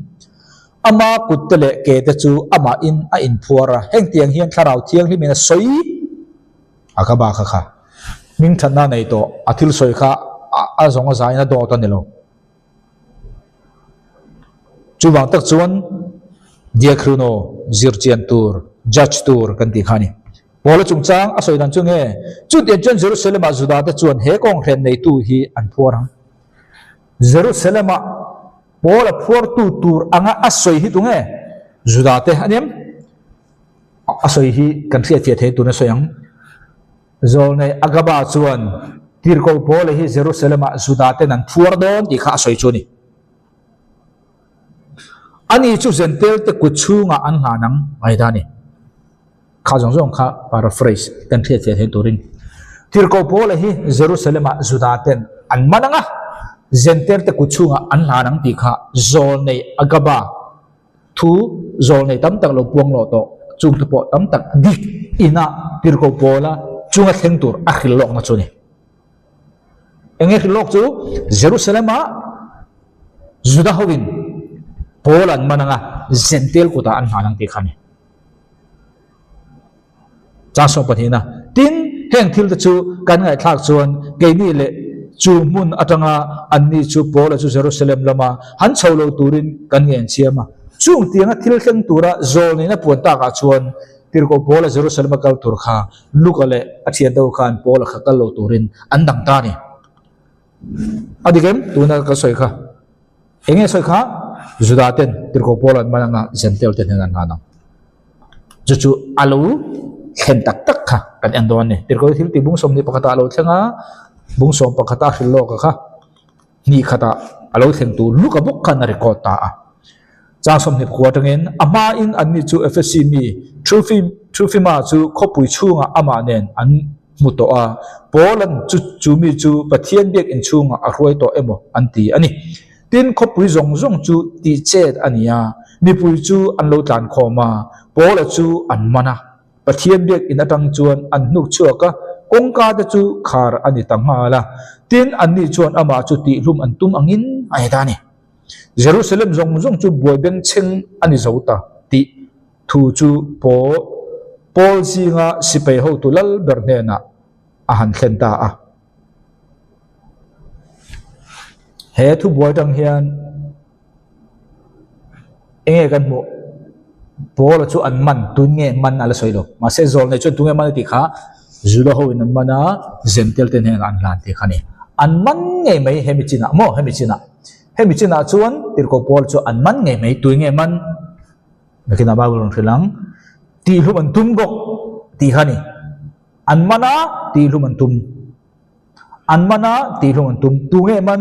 Ama kutte leh ke te chu amahin a inphuar a, hengtiang hian Thlarau Thianghlimin a sawi a ka ba kha kha. Hming thatna nei tawh, a thil sawi kha a zawng a zain a dawt a ni lo. Chuvang tak chuan Diakhruno zirchian tur, judge tur kan tih kha a ni. Paula chungchang a sawi dan chu nge? Chutiang chuan Jerusalem-ah Juda te chuan he kawnghren neitu hi an phuar ang. Jerusalem-ah Paula phuartu tur anga a sawi hi tunge? Juda te a ni em? A sawi hi kan hriatfiah thei tun a sawi ang. Zawlnei Agaba chuan Tirhkoh Paula hi Jerusalem-ah Juda ten an phuar dawn tih kha a sawi chu a ni. Ani chu Jentail te kut chhungah an hlan ang ngaih ta a ni. Kha zawng zawng kha paraphrase kan hriatfiah theih turin Tirhkoh Paula hi Jerusalem-ah Juda ten an man ang a, Jentail te kut chhungah an hlan ang tih kha Zawlnei Agaba Thu zawlnei tam tak lo puang lawh tawh, chung te pawh tam tak dik ina tirhkoh pawla chunga thleng tur a hrilh lawkna chu a ni. Eng nge hrilh lawk chu? Jerusalem-ah Juda hoin Paul an man anga Jentail kutah an hlan ang tih kha a ni. Chang sawm pahnihna, Tin, heng thil te chu kan ngaihthlak chuan keini leh chu hmun atanga anni chu Paula chu Jerusalem lama han chho lo turin kan ngen chiam a. Chung tianga thil thleng tura zawlneihna puan takah chuan Tirhkoh Paula Jerusalem a kal tur kha Luka leh a thiante ho khan Paula kha kal lo turin an dang ta a ni. A dik em? Tuna ka sawi kha. Eng nge sawi kha? Juda ten Tirhkoh Paula an man anga Jentail te hnen an hlan ang. Chu chu a lo thlen tak tak kha kan en dawn a ni. Tirhkoh thil tih bung 21 ah a lo thleng a, bung 11 a hrilh lawk a kha hnih khatah a lo thleng tur luka bawk khan a record ta a. Chang 24 atangin a hmain anni chu Efesi mi Trufima chu khawpui chhungah amah nen an. hmu tawh a, Paula'n chu chu mi chu Pathian biak inchhungah a hruai tawh emaw an ti a ni. Tin, khawpui zawng zawng chu tihchet a ni a, mipui chu an lo tlan khawm a, Paula chu an man a. Pathian biak in atang chuan an hnuk chhuak a, kawngka te chu khar a ni ta nghal a. Tin, anni chuan amah chu tihhlum an tum angin a ni ta a ni. Jerusalem zawng zawng chu buai bengchheng a ni zo ta tih thu chu Paul Paul zinga sipai hotu lal ber hnenah a han thlen ta a. He thubuai tang hian enge kan hmuh? Paul-a chu an man, tun nge man a la sawi lo. Mahse zawl nei chuan tunge man a tih kha Juda ho in an man a, Zentel te hnenah an hlan tih kha a ni. An man ngei mai hemi chinah maw hemi chinah. Hemi chinah chuan Tirhkoh Paul chu an man ngei mai, tui nge man? Nakinah Bible rawn hrilh ang. Tihhlum an tum bawk tih kha a ni. An man a, tihhlum an tum. An man a, tihhlum an tum. Tu nge man?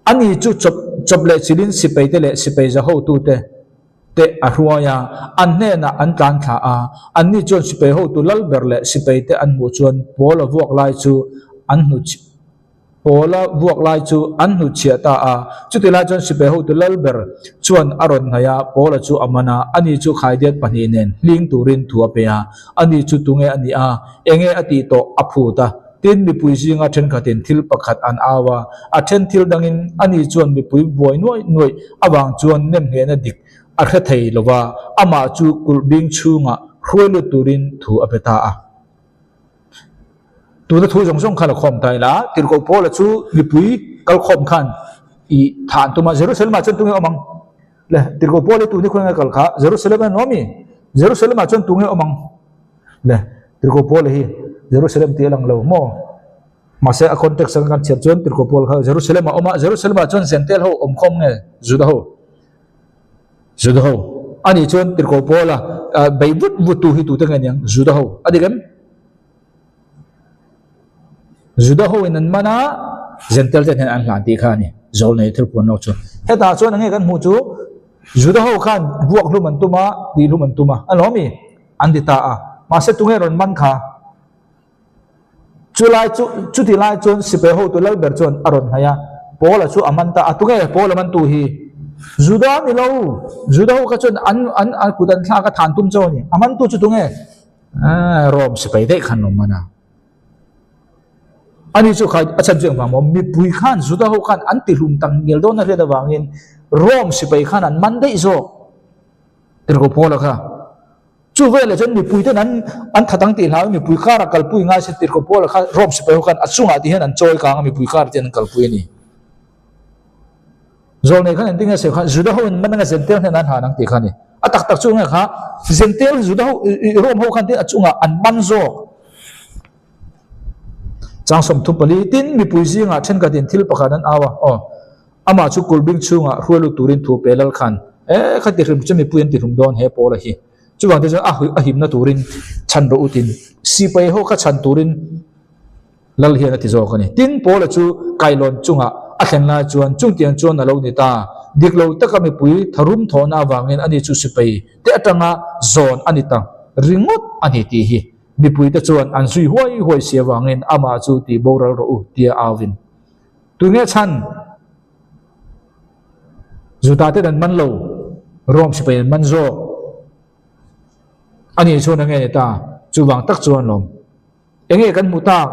Ani chu chawp chawp leh chilin sipai te leh sipai za hotute te a hruai a, an hnenah an tlan thla a. Anni chuan sipai hotu lal ber leh sipai te an hmuh chuan Paul-a vuak lai chu an hnu Paul-a vuak lai chu an hnutchhiah ta a. Chuti lai chuan sipai hotu lal ber chuan a rawn hnaih a, Paul-a chu a man a, ani chu khaidiat pahnih nen hling turin thu a pe a. Ani chu tunge a nih a, enge a tih tawh a phut a. Tin, mipui zinga thenkhatin thil pakhat an au a, a then thil dangin ani chuan mipui buai nuaih nuaih avang chuan nemnghehna dik a hre thei lo va, amah chu kulh bing chhungah hruai lut turin thu a pe ta a. Tuna thu zawng zawng kha la khawm ta ila, Tirhkoh Paula chu mipui kalkhawm khan i thah an tum a, Jerusalem-ah chuan tunge awm ang? Le, Tirhkoh Paula hi tuni khawnge kal kha? Jerusalem-ah an awm i? Jerusalem-ah chuan tunge awm ang? Le, Tirhkoh Paula hi Jerusalem tih a lang lo maw? Mahse a context atang kan chhiar chuan Tirhkoh Paula kha Jerusalem-ah a awm a, Jerusalem-ah chuan Zentel ho awm khawm nge Juda ho? Juda ho. Ani chuan Tirhkoh Paula bei vut vut tu hi tute nge niang? Juda ho. A dik em? Juda ho in an man a, Zentel te hnen an hlan tih kha a ni. Zawl nei thil puan lawk chu. Hetah chuan enge kan hmuh chu Juda ho khan vuak hlum an tum a, tih hlum an tum a. A lawm i? An ti ta a. Mahse tunge rawn man kha? Chulai chu, chuti lai chuan sipai hotu lal ber chuan a rawn hnaih a, Paula chu a man ta a, tunge Paula mantu hi? Juda a ni lo, Juda ho kha chuan an an an kut an thlak a than tum chauh a ni, a mantu chu tunge? Aaa, Rome sipai daih khan rawn man a. Ani chu kha a chhan chu engvang maw? Mipui khan Juda ho khan an tihlum tak ngial dawn a hriat avangin Rome sipai khan an man daih zawk, Tirhkoh Paula kha. Chu veleh chuan mipui ten an an that ang tih hlauin mipui karah kalpui ngai se Tirhkoh Paula kha Rome sipai ho khan a chungah tih hian an chawi kang a mipui karah te hian an kalpui a ni. Zawlnei khan engtin nge sawi kha Juda ho in man anga Zentel hnen an han ang tih kha a ni. A tak tak chu nge kha Zentel Juda ho Rome ho khan tin a chungah an man zawk. Chang 34 tin mipui zingah thenkhatin thil pakhat an au a aw. Amah chu kulhbing chhungah hruai lut turin thu pe lal khan, E, kha tihlum chu mipui an tihlum dawn he Paula hi. Chuvang te chuan a a himna turin chhan rawh u tin sipai ho kha chhan turin lal hian a ti zawk a ni. Tin, Paula chu kailawn chungah a thlen lai chuan chungtiang chuan a lo ni ta. Dik lo taka mipui tharum thawhna avangin ani chu sipai te atanga zawn a ni ta ringawt a ni tih hi mipuite chuan an zui huai huai si avangin amah chu tih boral rawh u tia auvin. Tunge chhan? Juda ten an man lo, Rome sipai an man zawk. Ani chuan enge ni ta? Chuvang tak chuan lawm. Enge kan hmu tak?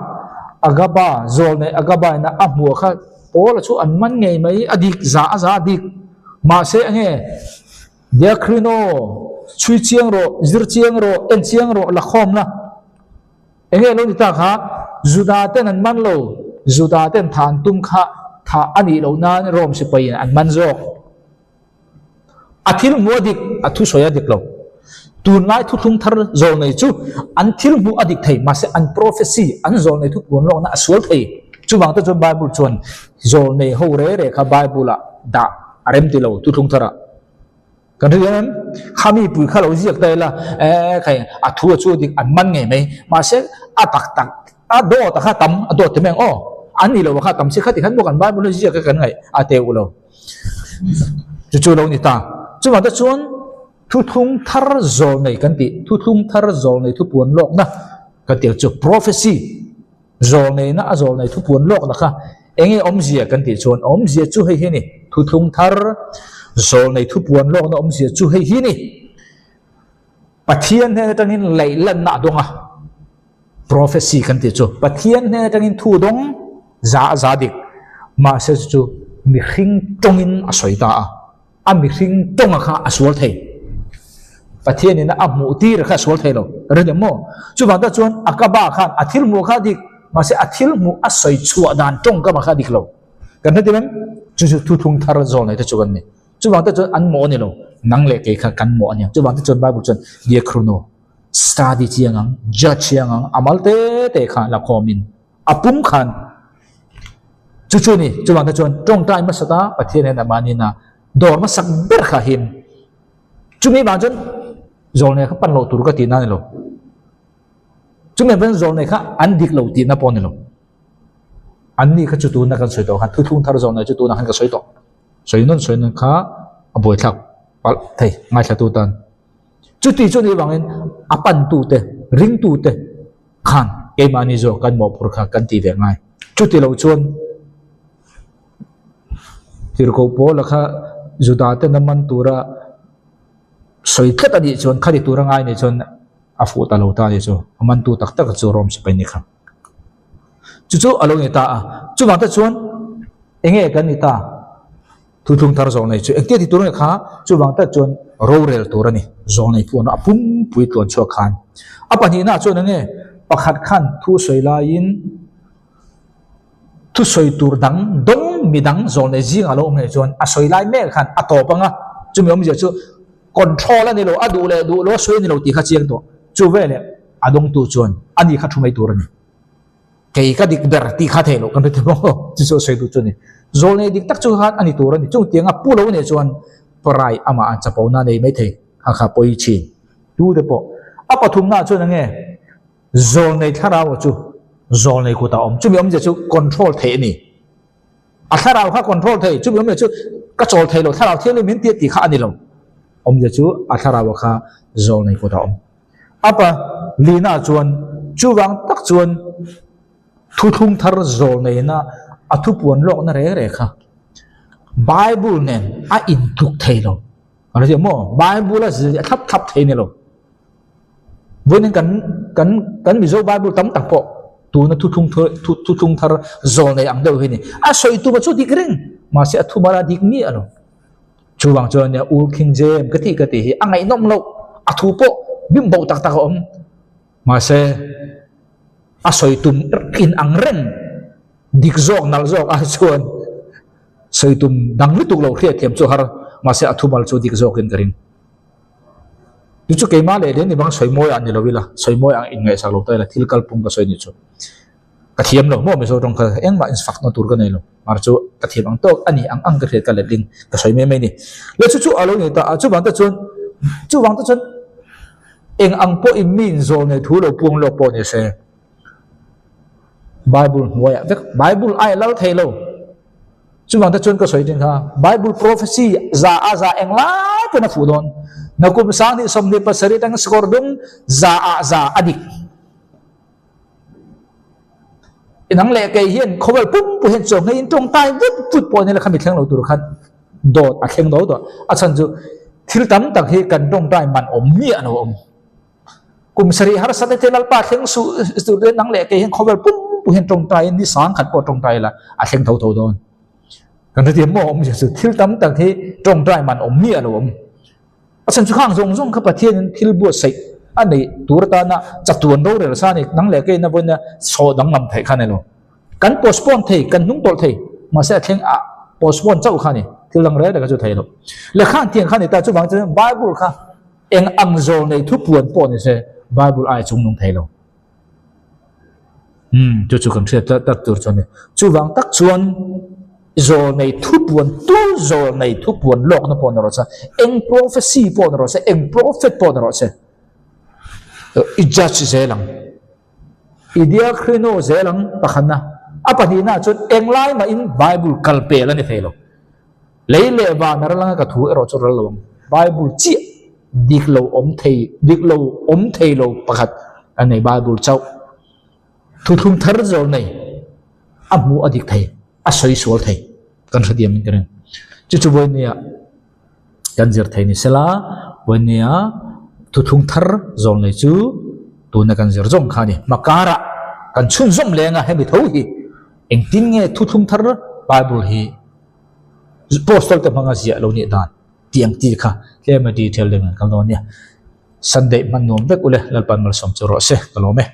Agaba, zawl nei Agaba ina a hmuh kha Paula chu an man ngei mai, a dik za a za a dik. Mahse enge Diakrino, chhui chiang rawh, zir chiang rawh, en chiang rawh, la khawm la. Enge lo ni ta kha? Juda ten an man lo, Juda ten tha an tum kha thah a nih loh nan Rome sipai in an man zawk. A thil hmuh a dik, a thusawi a dik lo. Tunlai thuthlung thar zawlnei chu an thil hmuh a dik thei, mahse an prophecy, an zawlnei thupuan lawkna a sual thei. Chuvang te chuan Bible chuan zawlnei ho re re kha Bible ah dah a rem ti lo thuthlung thar ah. Kan hre hian kha mi pui kha lo ziak ta ila e khai a thu a chu dik an man ngei mai mahse a tak tak a dawt a kha tam a dawt te mai ang aw an ni lo a kha tam si khati khan maw kan bible hi ziak e kan ngaih a teuh lo chu chu lo ni ta chuvang te chuan thuthlung thar zawl nei kan tih thuthlung thar zawl nei thupuan lawkna. Ka tih chu prophecy zawlneihna a zawlnei thupuan lawkna kha enge awmzia kan tih chuan awmzia chu hei hi a ni. Thuthlung thar zawlnei thupuan lawkna awmzia chu hei hi a ni. Pathian hnen atangin laihlanna a dawng a, prophecy kan tih chu Pathian hnen atangin thu dawng za a za dik, mahse chu chu mihring tawngin a sawi ta a, a mihring tawnga kha a sual thei. Pathianin a hmuh tir kha a sual thei lo, rin em maw? Chuvang tak chuan a ka ba khan a thil hmuh kha a dik, mahse a thil hmuh a sawi chhuah dan tawngkam kha a dik lo. Kan hre tir em? Chu chu thuthlung thar zawl nei te chu kan ni. Chuvang te chuan an mawh a ni lo, nang leh kei kha kan mawh a nia. Chuvang te chuan Bible chuan diakhruno, study chiang ang, judge chiang ang, a mal te te kha la khawmin a pum khan chu chu ni. Chuvang te chuan tawngtai hmasa ta Pathian hian amah nina dawr hmasak ber kha him. Chumi vang chuan zawlnei kha pan loh tur ka tihna a ni lo. Chumi vang chuan zawlnei kha an dik lo tihna pawh a ni lo. Anni kha chu tuna kan sawi tawh khan thuthlung thar zawlnei chu tunah khan ka sawi tawh. Sawi nawn sawi nawn kha a buaithlak palh thei ngaithlatu tan. Chuti chu nih vangin a pantute, ringtute khan keimahni zawk kan mawhphurh kha kan tih ve ngai. Chuti lo chuan Tirhkoh Paula kha Juda ten a man tura sawi tlat a nih chuan khati tura ngai nih chuan a fuh ta lo ta a nih chu. A mantu tak tak chu Rome sipai ni kha. Chu chu a lo ni ta a. Chuvang te chuan enge kan ni ta? Thuthlung thar zawng nei chu engtia ti tur nge kha? Chuvang tak chuan rorel tur a ni. Zawng nei pawh a pumpui tluan chhuak khan. A pahnihna chuan enge pakhat khan thu sawi laiin thu sawi tur dang dawng mi dang zawng nei zingah lo awm ngei chuan a sawi lai mek khan a tawp anga chumi awmzia chu control a ni lo, a duh leh duh lo a sawi a ni lo tih kha chiang tawh. Chu veleh a dawngtu chuan a ni kha thu mai tur a ni. Kei ka dik ber tih kha thei loh kan hre thei maw? Chu chu a sawi duh chu a ni. Zawlnei dik tak chu khan a ni tur a ni. Chung tianga pu lo nih chuan Parai amah an chapona nei mai thei kha kha pawi thin. Tu te pawh a pathumna chuan enge zawlnei thlarau chu zawlnei kutah a awm. Chumi awmzia chu control theih a ni. A thlarau kha control thei, chumi awmzia chu ka chawl thei lo, thlarau thianghlim min tia tih kha a ni lo. Awmzia chu a thlarau kha zawlnei kutah a awm. A pa Lina chuan chuvang tak chuan thuthlung thar zawlneina a thupuan lawkna reng reng kha Bible nen a intluk thei lo. A lo ti maw? Bible a zir a thlap thlap thei ni lo. Vawiin kan kan kan Mizo Bible tam tak pawh tuna thuthlung thuthlung thar zawlnei ang deuh hi ni. A sawi tuma chu dik reng mahse a thumara dik miah lo. Chuvang chuan nia Old King James ka tih ka tih hi a ngaihnawm loh, a thu pawh bim bo tak tak a awm. Mahse, a sawi tum in ang reng, dik zawk nalh zawk ai chuan sawi tum dang lutuk lo hriatthiam chu har, mahse a thumal chu dik zawkin ka ring. Chu chu keimah leh leh ni bang sawi mawi ah ni lo ila, sawi mawi ang inngaihsak lo ta ila thil kalpung ka sawi nih chu. Ka thiam lo maw Mizo tawng kha engmah infakna tur ka nei lo mar chu ka thiam ang tawk a ni ang ang ka hriat ka letling ka sawi mai mai ni. Le chu chu a lo ni ta a chuvang te chuan chuvang te chuan eng ang pawhin mi inzawl nei thu lo puang lawk pawh ni se Bible hnuaiah vek Bible ai lal thei lo chuvang te chuan ka sawi thin kha Bible prophecy za a za englai pawn a fuh dawn nakum sanghnih 27 atanga sakawr dum za ah za a dik. Inang leh kei hian khawvel pumpu hian chaw ngeiin tawngtai vut vut pawh nila khami thleng lo tur khan dawt a thleng do tawh. A chhan chu thil tam tak hi kan tawngtai man awm miah lo awm. Kum sarih harsa te te Lalpa thleng suh tur te nang leh kei hian khawvel pumpu hian tawngtai ni sang khat pawh tawngtai la a thleng tho tho dawn. Kan hrethiam maw awm chu thil tam tak hi tawngtai man awm miah lo awm. A chhan chu khang zawng zawng kha Pathianin thil buatsaih a neih tur atana chatuan rorel sa a ni. Nang leh keina vawiina saw danglam theih kha a ni lo. Kan postpone thei, kan hnung tawlh thei, mahse a thleng a postpone chauh kha a ni. Thil dang reng reng kha chu thei lo. Lehkha an tiang kha a ni ta, chuvang chuan Bible kha eng ang zawl nei thupuan pawh ni se Bible ai chungnung thei lo. Umm, chu chu kan hriat tlat tak tur chu a ni. Chuvang tak chuan zawlnei thupuan, tu zawlnei thupuan lawkna pawh ni rawh se, eng prophecy pawh ni rawh se, eng prophet pawh ni rawh se, i judge zel ang. I diakrino zel ang pakhatna. A pahnihna chuan englai mahin Bible kal pel a ni thei lo. Lei leh van a ral anga ka thu erawh chu ral lo ang. Bible chiah dik lo awm thei, dik lo awm thei lo pakhat a nei Bible chauh. Thuthlung thar zawl nei a hmuh a dik thei, a sawi sual thei kan hre diam in ka ring. Chu chu vawinia kan zir thei ni sela, vawinia thuthlung thar zawl nei chu tuna kan zir zawng kha a ni. Hmakara kan chhunzawm leng a hemi tho hi engtin nge thuthlung thar Bible hi Apostol te hmanga ziah lo nih dan tih ang tih kha tlem a detail deuh in kan dawn nia. Sunday hman nuam vek ule Lalpan malsawm chu rawh se ka lawm e.